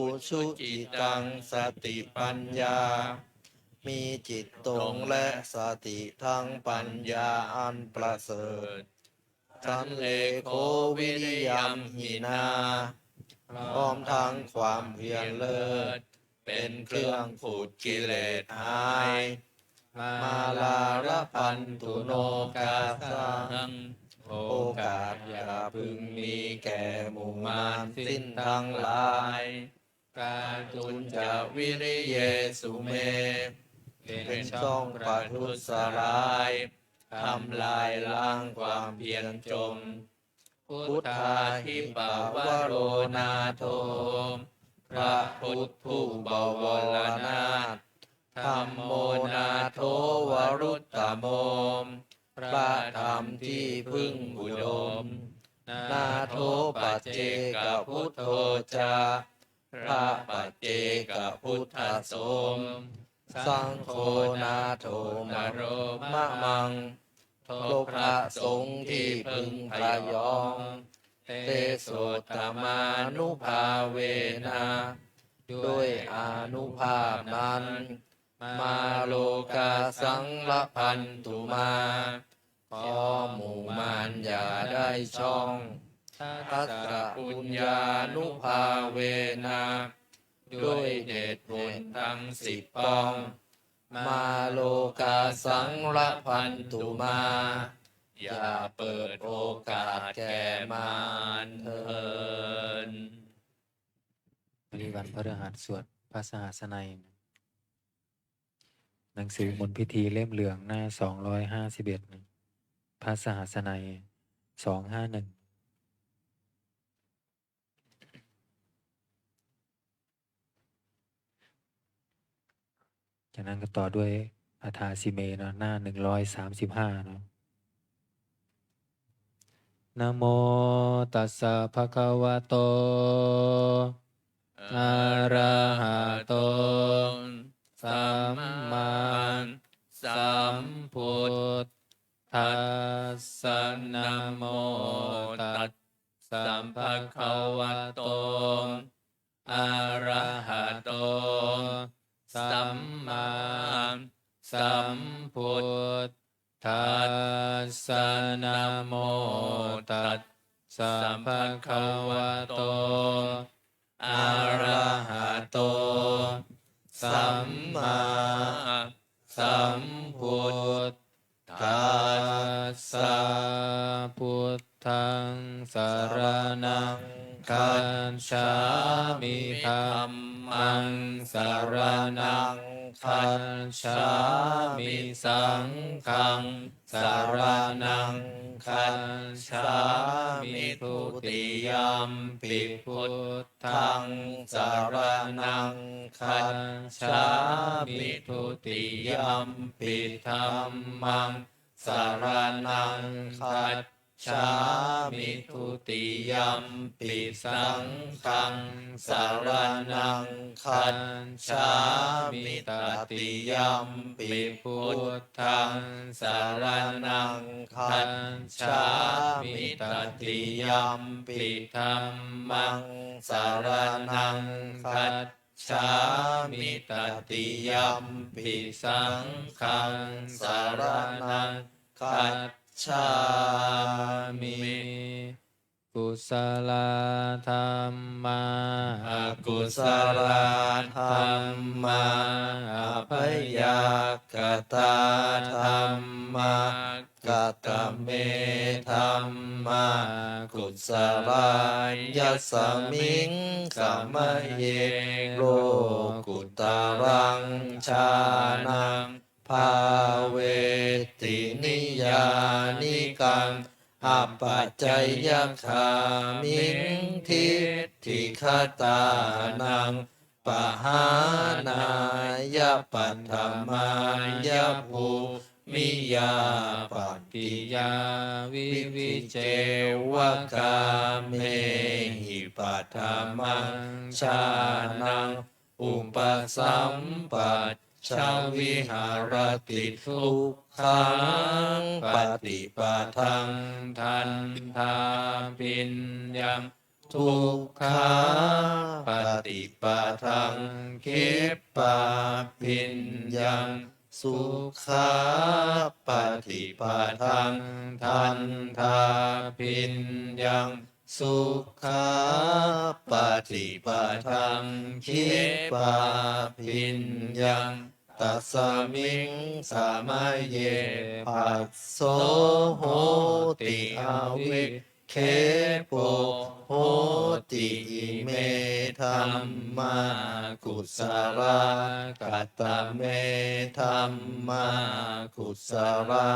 Ujucittaṃ satipaññā. มีจิตตรงและสติทั้งปัญญาอันประเสริฐ Sallekho viriyamhinā. พร้อมทั้งความเพียรเลิศ เป็นเครื่องขูดกิเลสหาย Mārā labhantu nokāsaṃ. โอกาสอย่าพึงมีแก่หมู่มารสิ้นทั้งหลาย Kātuñca viriyesu me. เป็นช่องประทุษร้าย ทำลายล้างความเพียรจม Buddhādhipavaro nātho. พระพุทธผู้บวรนาถ Dhammo nātho varuttamo. พระธรรมที่พึ่งอุดม Nātho paccekabuddho ca. พระปัจเจกพุทธสงฆ์ Saṅgho nātho paro mamaṃ. พระสงฆ์ที่พึงพยอง Tesottamānubhāvena. ด้วยอานุภาพนั้น Mā lokāsaṃ labhantu mā. ขอหมู่มารอย่าได้ช่อง Dassapuññānubhāvena. ด้วยเดชบุญทั้งสิบป้อง Mā lokāsaṃ labhantu mā. อย่าเปิดโอกาสแก่มารเถิด วันนี้วันพฤหัสสวดพระสหัสไนย หนังสือมนต์พิธีเล่มเหลืองหน้า สองร้อยห้าสิบเอ็ด พระสหัสไนย สองห้าหนึ่ง จากนั้นก็ต่อด้วย Athāsi me เนาะ หน้า หนึ่งร้อยสามสิบห้า เนาะ Namo tassa bhagavato arahato sammāsambuddhassa. Namo tassa bhagavato arahato sammāsambuddhassa. Namo tassa bhagavato arahato sammāsambuddhassa. Buddhaṃ saraṇaṃ gacchāmi. Dhammaṃ saraṇaṃ gacchāmi. Saṅghaṃ saraṇaṃ gacchāmi. Dutiyampi buddhaṃ saraṇaṃ gacchāmi. Dutiyampi dhammaṃ saraṇaṃ gacchāmi. Dutiyampi saṅghaṃ saraṇaṃ gacchāmi. Tatiyampi buddhaṃ saraṇaṃ gacchāmi. Tatiyampi dhammaṃ saraṇaṃ gacchāmi. Tatiyampi saṅghaṃ saraṇaṃ gacchāmi. Kusalā dhammā, akusalā dhammā, abyākatā dhammā. Katame dhammā kusalā? Yasmiṃ samaye lokuttaraṃ jhānaṃ bhāveti niyyānikaṃ apacayagāmiṃ diṭṭhigatānaṃ pahānāya paṭhamāya bhūmiyā pattiyā vivicceva kāmehi paṭhamaṃ jhānaṃ upasampajja viharati dukkhaṃ paṭipadaṃ dandhābhiññaṃ dukkhapaṭipadaṃ khippābhiññaṃ sukhapaṭipadaṃ dandhābhiññaṃ sukhapaṭipadaṃ khippābhiññaṃ. Tasmiṃ samaye phasso hoti avikkhepo hoti. Ime dhammā kusalā. Katame dhammā kusalā?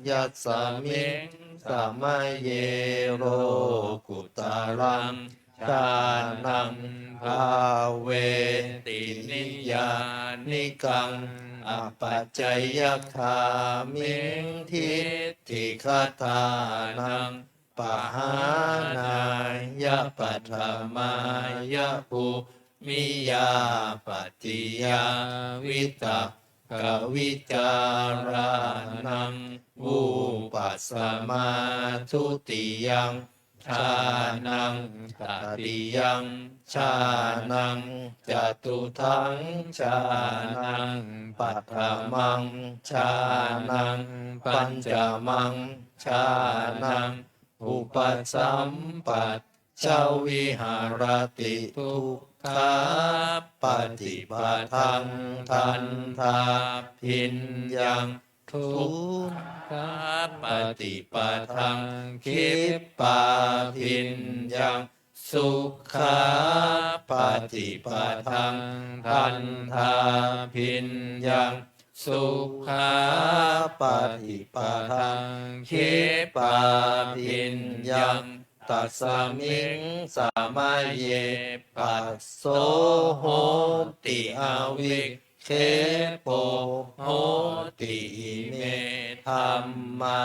Yasmiṃ samaye lokuttaraṃ jhānaṃ bhāveti niyyānikaṃ apacayagāmiṃ diṭṭhigatānaṃ pahānāya paṭhamāya bhūmiyā pattiyā vitakkavicārānaṃ vūpasamā dutiyaṃ jhānaṃ tatiyaṃ jhānaṃ catutthaṃ jhānaṃ paṭhamaṃ jhānaṃ pañcamaṃ jhānaṃ upasampajja viharati dukkhapaṭipadaṃ dandhābhiññaṃ dukkhapaṭipadaṃ khippābhiññaṃ sukhapaṭipadaṃ dandhābhiññaṃ sukhapaṭipadaṃ khippābhiññaṃ. Tasmiṃ samaye phasso hoti avikkhepo hoti. Ime dhammā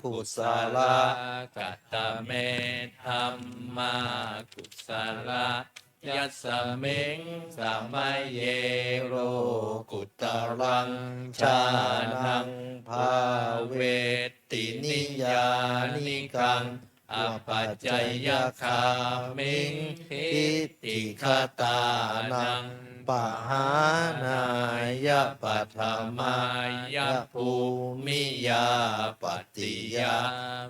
kusalā. Katame dhammā kusalā? Yasmiṃ samaye lokuttaraṃ jhānaṃ bhāveti niyyānikaṃ apacayagāmiṃ diṭṭhigatānaṃ pahānāya paṭhamāya bhūmiyā pattiyā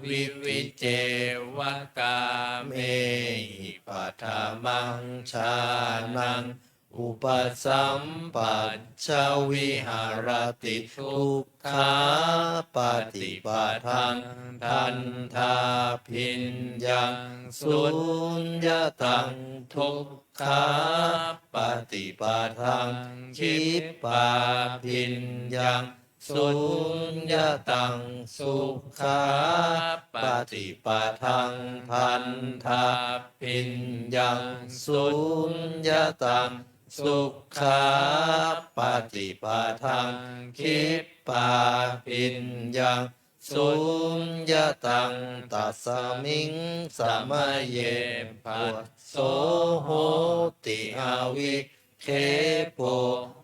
vivicceva kāmehi paṭhamaṃ jhānaṃ upasampajja viharati dukkhapaṭipadaṃ dandhābhiññaṃ suññataṃ dukkhapaṭipadaṃ khippābhiññaṃ suññataṃ sukhapaṭipadaṃ dandhābhiññaṃ suññataṃ sukhapaṭipadaṃ khippābhiññaṃ suññataṃ. Tasmiṃ samaye phasso hoti avikkhepo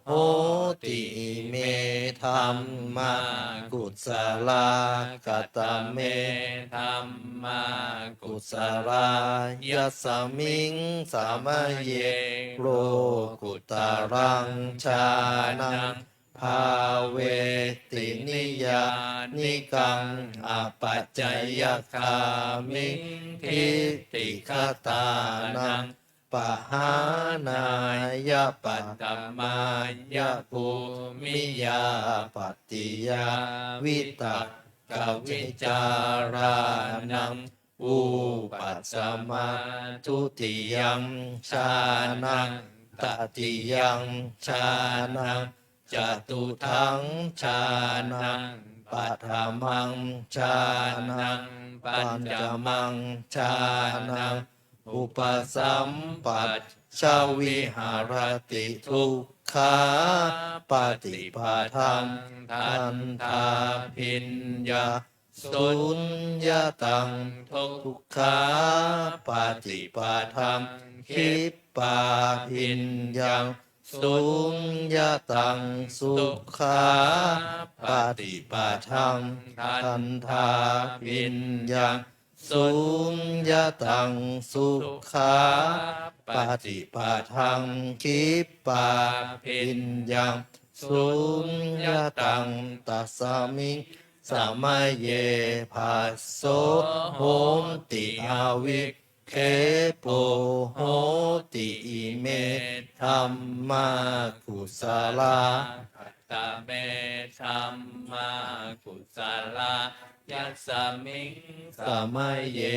hoti. Ime dhammā kusalā. Katame dhammā kusalā? Yasmiṃ samaye lokuttaraṃ jhānaṃ bhāveti niyyānikaṃ apacayagāmiṃ diṭṭhigatānaṃ pahānāya paṭhamāya bhūmiyā pattiyā vitakkavicārānaṃ vūpasamā dutiyaṃ jhānaṃ tatiyaṃ jhānaṃ catutthaṃ jhānaṃ paṭhamaṃ jhānaṃ pañcamaṃ jhānaṃ upasampajja viharati dukkhāpaṭipadaṃ dandhābhiññā suññataṃ dukkhāpaṭipadaṃ khippābhiññaṃ suññataṃ sukhāpaṭipadaṃ dandhābhiññaṃ suññataṃ sukhāpaṭipadaṃ khippābhiññaṃ suññataṃ tasmiṃ samaye phasso hoti avikkhepo hoti ime dhammā kusalā katame dhammā kusalā yasmiṃ samaye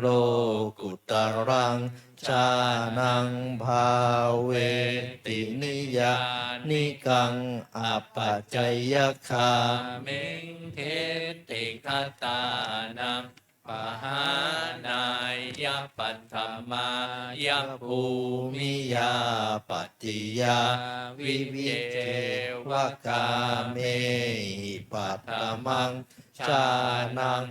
lokuttaraṃ jhānaṃ bhāveti niyyānikaṃ apacayagāmiṃ diṭṭhigatānaṃ pahānāya paṭhamāya bhūmiyā pattiyā vicevakāmehi paṭhamaṃ jhānaṃ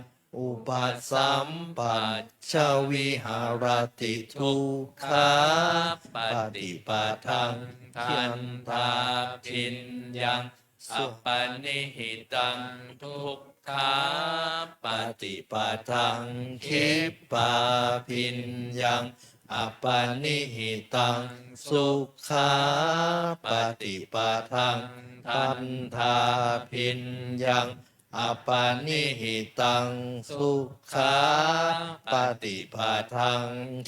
upasampajja viharati dukkhāpaṭipadaṃ dandhābhiññaṃ appaṇihitaṃ dukkhāpaṭipadaṃ khippābhiññaṃ appaṇihitaṃ sukhāpaṭipadaṃ dandhābhiññaṃ appaṇihitaṃ sukhāpaṭipadaṃ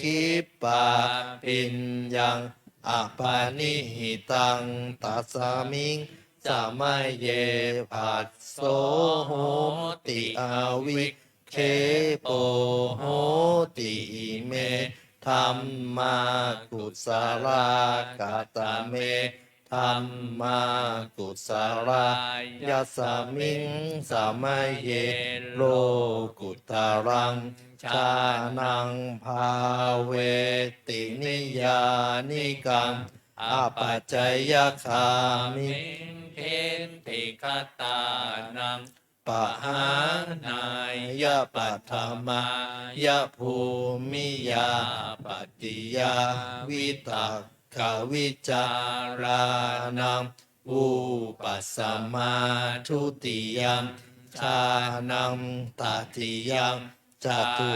khippābhiññaṃ appaṇihitaṃ tasmiṃ samaye phasso hoti avikkhepo hoti ime dhammā kusalā katame dhammā kusalā yasmiṃ samaye lokuttaraṃ jhānaṃ bhāveti niyyānikaṃ apacayagāmiṃ diṭṭhigatānaṃ pahānāya paṭhamāya bhūmiyā pattiyā vitakkavicārānaṃ vūpasamā dutiyaṃ jhānaṃ tatiyaṃ catu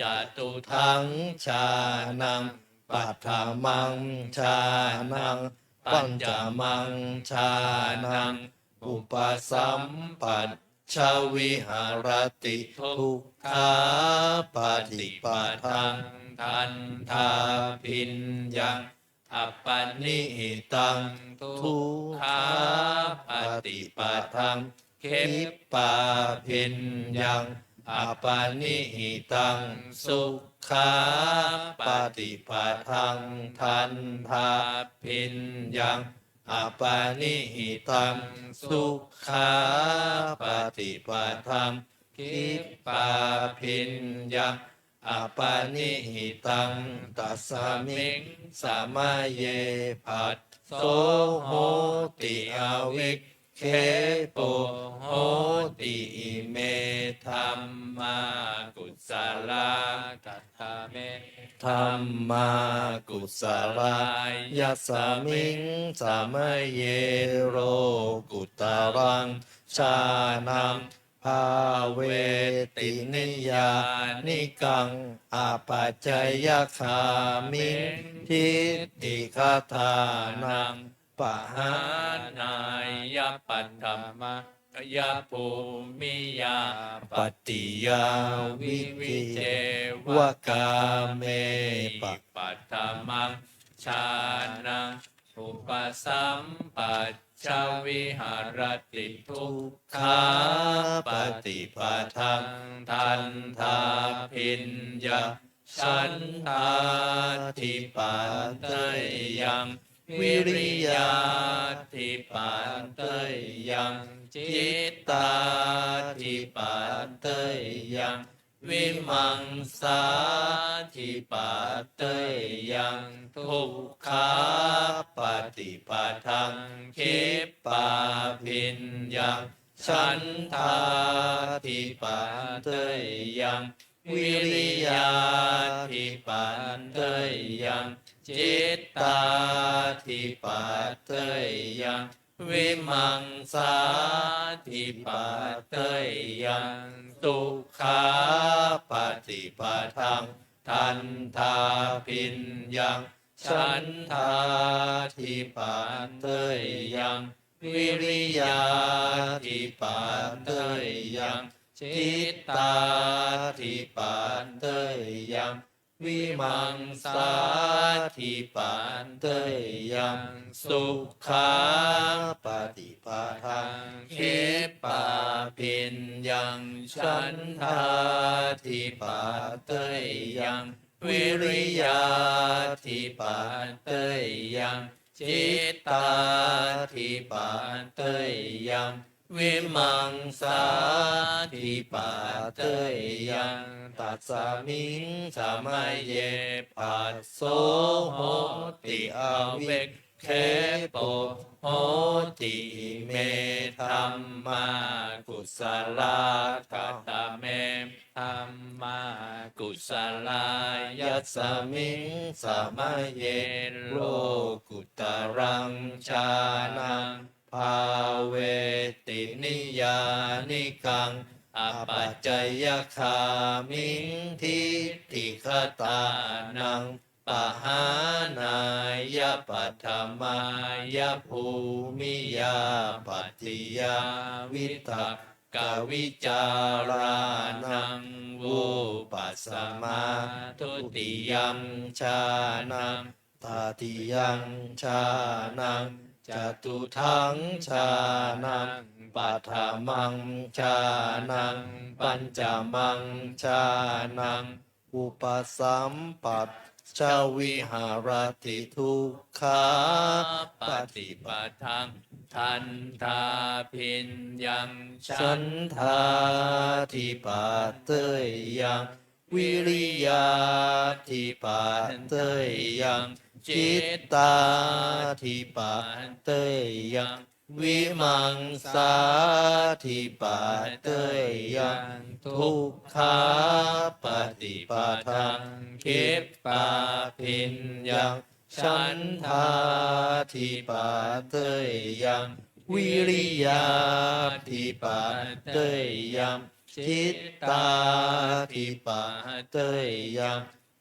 catutthaṃ jhānaṃ paṭhamaṃ jhānaṃ pañcamaṃ jhānaṃ upasampajja viharati dukkhāpaṭipadaṃ dandhābhiññaṃ appaṇihitaṃ dukkhāpaṭipadaṃ khippābhiññaṃ appaṇihitaṃ sukhāpaṭipadaṃ dandhābhiññaṃ appaṇihitaṃ sukhāpaṭipadaṃ khippābhiññaṃ appaṇihitaṃ tasmiṃ samaye phasso hoti avikkhepo hoti ime dhammā kusalā katame dhammā kusalā yasmiṃ samaye lokuttaraṃ jhānaṃ bhāveti niyyānikaṃ apacayagāmiṃ diṭṭhigatānaṃ pahānāya paṭhamajjhāyabhūmiyā pattiyā vivicceva kāmehi paṭhamaṃ jhānaṃ upasampajja viharati dukkhāpaṭipadaṃ dandhābhiññaṃ chandādhipateyyaṃ vīriyādhipateyyaṃ cittādhipateyyaṃ vīmaṃsādhipateyyaṃ dukkhāpaṭipadaṃ khippābhiññaṃ chandādhipateyyaṃ vīriyādhipateyyaṃ cittādhipateyyaṃ vīmaṃsādhipateyyaṃ dukkhāpaṭipadaṃ dandhābhiññaṃ chandādhipateyyaṃ vīriyādhipateyyaṃ cittādhipateyyaṃ vīmaṃsādhipateyyaṃ sukhāpaṭipadaṃ khippābhiññaṃ chandādhipateyyaṃ vīriyādhipateyyaṃ cittādhipateyyaṃ vīmaṃsādhipateyyaṃ. Tasmiṃ samaye phasso hoti avikkhepo hoti, ime dhammā kusalā. Katame dhammā kusalā? Yasmiṃ samaye lokuttaraṃ jhānaṃ bhāveti niyyānikaṃ apacayagāmiṃ diṭṭhigatānaṃ pahānāya paṭhamāya bhūmiyā pattiyā vitakkavicārānaṃ vūpasamā dutiyaṃ jhānaṃ tatiyaṃ jhānaṃ catutthaṃ jhānaṃ paṭhamaṃ jhānaṃ pañcamaṃ jhānaṃ upasampajja viharati dukkhāpaṭipadaṃ dandhābhiññaṃ chandādhipateyyaṃ vīriyādhipateyyaṃ cittādhipateyyaṃ vīmaṃsādhipateyyaṃ dukkhāpaṭipadaṃ khippābhiññaṃ chandādhipateyyaṃ vīriyādhipateyyaṃ cittādhipateyyaṃ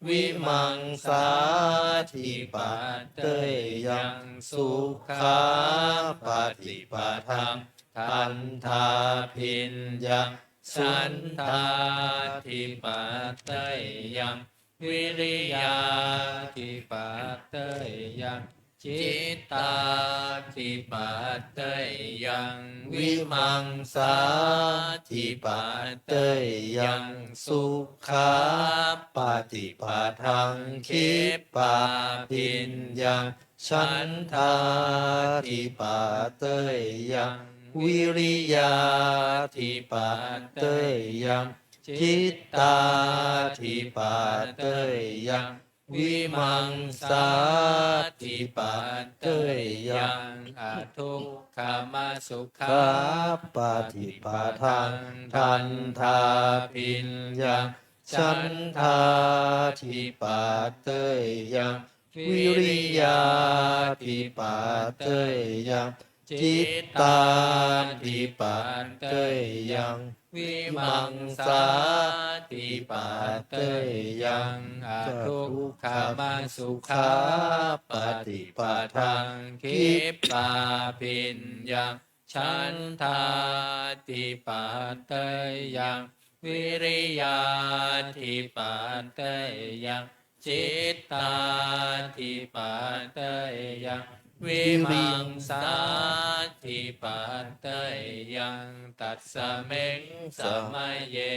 vīmaṃsādhipateyyaṃ sukhāpaṭipadaṃ dandhābhiññaṃ chandādhipateyyaṃ vīriyādhipateyyaṃ cittādhipateyyaṃ vīmaṃsādhipateyyaṃ sukhāpaṭipadaṃ khippābhiññaṃ chandādhipateyyaṃ vīriyādhipateyyaṃ cittādhipateyyaṃ vīmaṃsādhipateyyaṃ adukkhamasukhāpaṭipadaṃ dandhābhiññaṃ chandādhipateyyaṃ vīriyādhipateyyaṃ Cittādhipateyyaṃ, vīmaṃsādhipateyyaṃ, adukkhamasukhāpaṭipadaṃ khippābhiññaṃ, chandādhipateyyaṃ, vīriyādhipateyyaṃ, cittādhipateyyaṃ, vīmaṃsādhipateyyaṃ, tasmiṃ samaye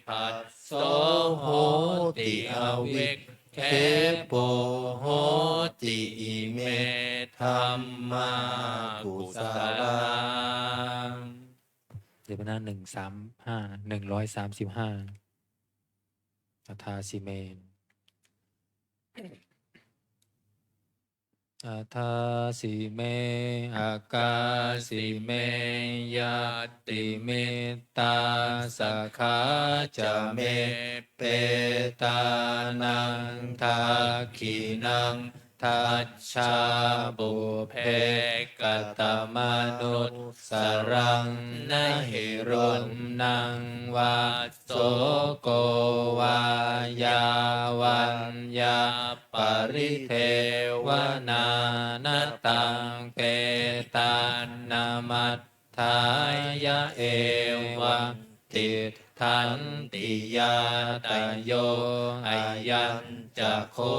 phasso hoti, avikkhepo hoti, ime dhammā kusalā. เดี๋ยวหน้า หนึ่งสามห้า หนึ่งร้อยสามสิบห้า Adāsi me. Adāsi me akāsi me ñātimittā sakhā ca me petānaṃ dakkhiṇaṃ dajjā pubbe katamanussaraṃ na hi ruṇṇaṃ vā soko vā yā vaññā paridevanā na taṃ petānamatthāya evaṃ tiṭṭhanti ñātayo. Ayañca kho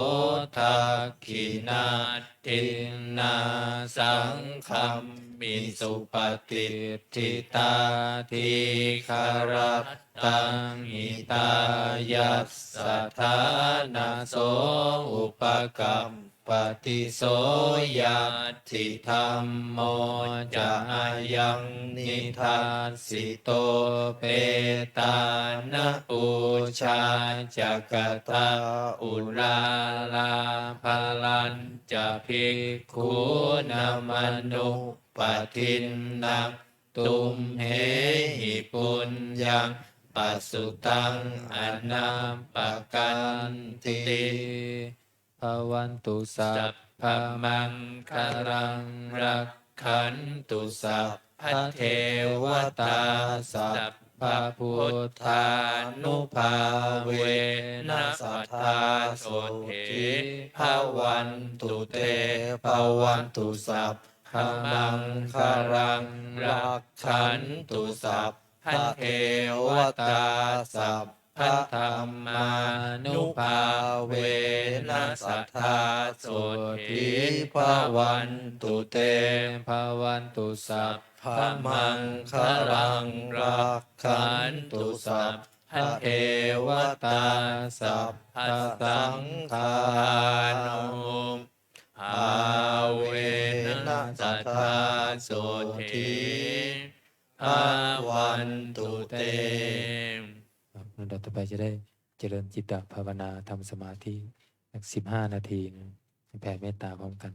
dakkhiṇā dinnā saṅghamhi supatiṭṭhitā dīgharattaṃ hitāyassa ṭhānaso upakappati. So ñātidhammo ca ayaṃ nidassito petāna pūjā ca katā uḷārā balañca bhikkhūnamanuppadinnaṃ tumhehi puññaṃ pasutaṃ anappakanti. Bhavatu sabbamaṅgalaṃ rakkhantu sabbadevatā sabbabuddhānubhāvena sadā sotthī bhavantu te. Bhavatu sabbamaṅgalaṃ rakkhantu sabbadevatā sabbadhammānubhāvena sadā sotthī bhavantu te. Bhavatu sabbamaṅgalaṃ rakkhantu sabbadevatā sabbasaṅghānubhāvena sadā sotthī bhavantu te. ครับ ลำดับต่อไปจะได้เจริญจิตตภาวนา ทำสมาธิสักสิบห้านาทีนะ แผ่เมตตาพร้อมกัน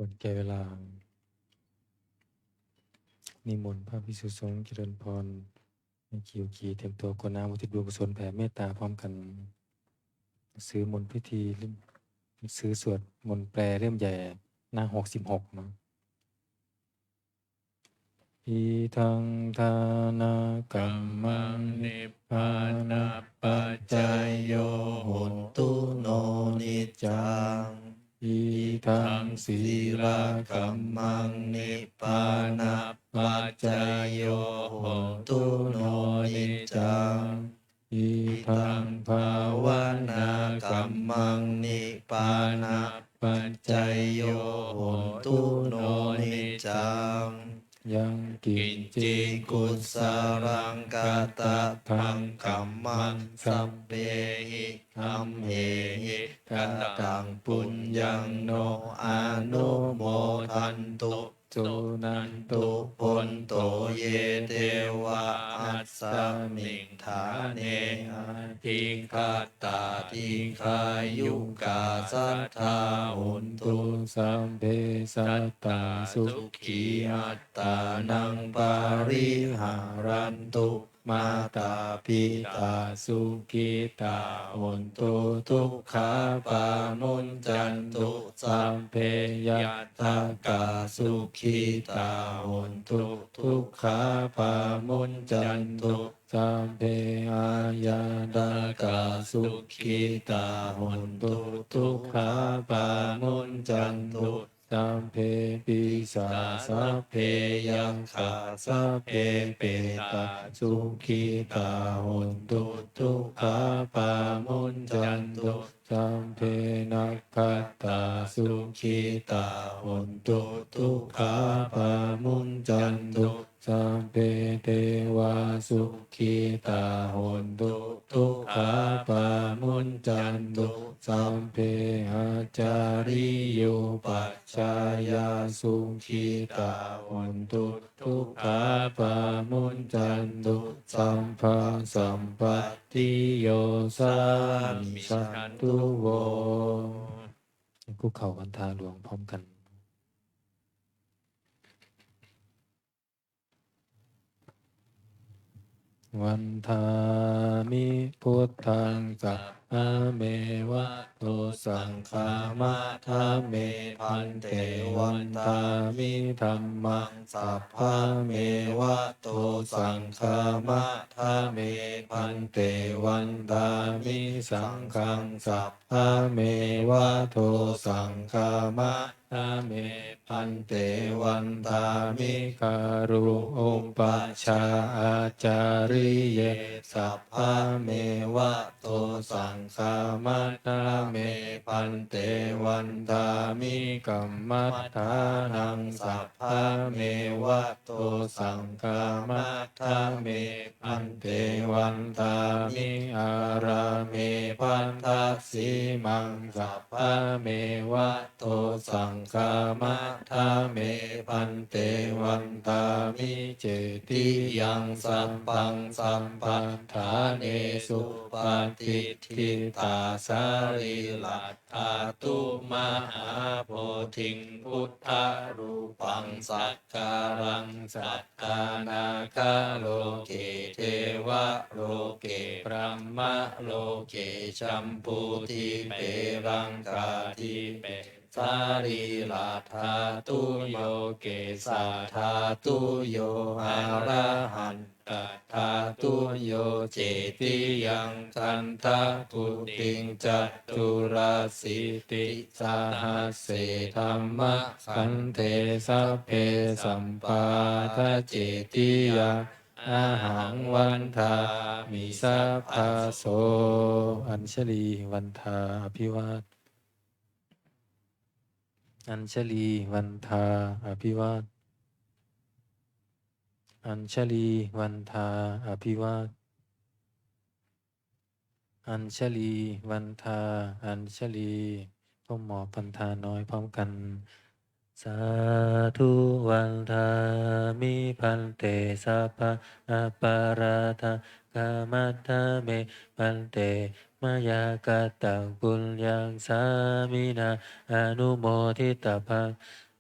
ควรแก่เวลา นิมนต์พระภิกษุสงฆ์เจริญพร ให้ขีวขีเตรียมตัวกรวดน้ำอุทิศบุญกุศลแผ่เมตตาพร้อมกัน ซื้อมนต์พิธีเล่ม ซื้อสวดมนต์แปลเล่มใหญ่ หน้าหกสิบหกเนาะ Idaṃ dānakammaṃ nibbānapaccayo hotu no niccaṃ. Idaṃ sīlakammaṃ nibbānapaccayo hotu no niccaṃ. Idaṃ bhāvanākammaṃ nibbānapaccayo hotu no niccaṃ. Yaṃ kiñci kusalaṃ kataggaṃ kammaṃ sabbehi dhammehi kataṃ puññaṃ no anumodantu suṇantu bhonto ye devā asmiṃ ṭhāne adhigatā dīghāyukā sadā hontu. Sabbe sattā sukhī attānaṃ pariharantu. Mātā pitā sukhitā hontu dukkhā pamuñcantu. Sabbe ñātakā sukhitā hontu dukkhā pamuñcantu. Sabbe aññātakā sukhitā hontu dukkhā pamuñcantu. Sabbe pisā sabbe yakkhā sabbe petā sukhitā hontu dukkhā pamuñcantu. Sabbe nakkhattā sukhitā hontu dukkhā pamuñcantu. Sabbe devā sukhitā hontu dukkhā pamuñcantu. Sabbe ācariyupajjhāyā sukhitā hontu dukkhā pamuñcantu. Sabbasampattino samijjhantu vo. คุกเข่าวันทาหลวงพร้อมกัน Vandāmi buddhaṃ sabbameva dosaṃ khamatha me bhante. Vandāmi dhammaṃ sabbameva dosaṃ khamatha me bhante. Vandāmi saṅghaṃ sabbameva dosaṃ khamatha me bhante. Vandāmi guru upajjhāyācariye sabbameva dosaṃ khamatha me bhante. Vandāmi kammaṭṭhānaṃ sabbameva dosaṃ khamatha me bhante. Vandāmi ārāme bhaddasīmaṃ sabbameva dosaṃ khamatha me bhante. Vandāmi cetiyaṃ sabbaṃ sabbaṭṭhānesu patiṭṭhitā sarīradhātu mahābodhiṃ buddharūpaṃ sakkāraṃ sattānāgaloke devaloke brahmaloke jambudīpe laṅkādīpe sarīradhātuyo kesādhātuyo arahan tadhātuyo cetiyaṃ gandhakuṭiṃ caturāsītisahassadhammakkhandhe sabbe sampādacetiyā ahaṃ vandāmi sabbaso. Añjalī vandā abhivād Añjalī vandā abhivād Añjalī vandā abhivād Añjalī vandā añjalī ก้มหมอบวันทาน้อยพร้อมกัน Sādhu vandāmi bhante sabba aparādhaṃ khamatha me bhante mayā kataṃ puññaṃ sāminā anumoditabbaṃ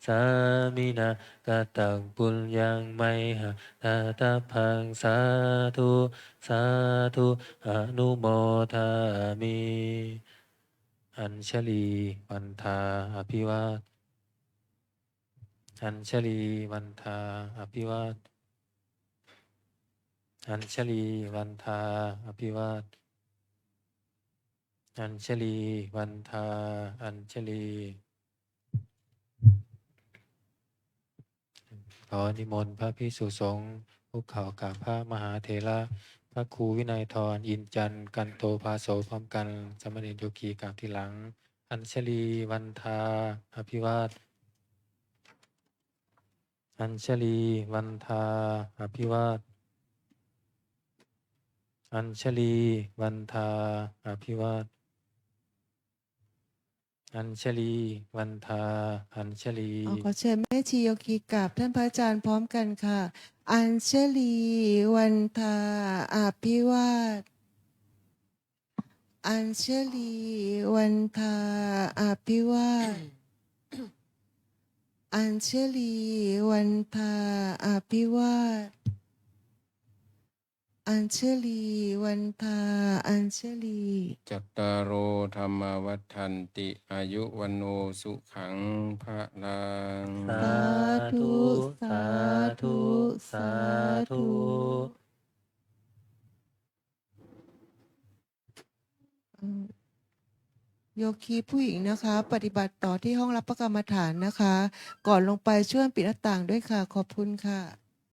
sāminā kataṃ puññaṃ mayhaṃ dātabbaṃ. Sādhu, sādhu, anumodāmi. Añjalī vandā abhivād. Añjalī vandā abhivād. Añjalī vandā abhivād. Añjalī vandā añjalī. ขอนิมนต์พระภิกษุสงฆ์คุกเข่ากราบพระมหาเถระ พระครูวินัยธร อินทร์จันทร์ กันโตภาโส พร้อมกัน สามเณรโยคีกราบทีหลัง Añjalī vandā abhivād. Añjalī vandā abhivād. Añjalī vandā abhivād. Añjalī vandā añjalī. ขอเชิญแม่ชีโยคีกราบท่านพระอาจารย์พร้อมกันค่ะ Añjalī vandā abhivād. Añjalī vandā abhivād. Añjalī vandā abhivād. Añjalī vandā añjalī. Cattāro dhammā vaḍḍhanti, āyu vaṇṇo sukhaṃ balaṃ. Sādhu, sādhu, sādhu. เอ่อ โยคีผู้หญิงนะคะ ปฏิบัติต่อที่ห้องรับพระกรรมฐานนะคะ ก่อนลงไปช่วยปิดหน้าต่างด้วยค่ะ ขอบคุณค่ะ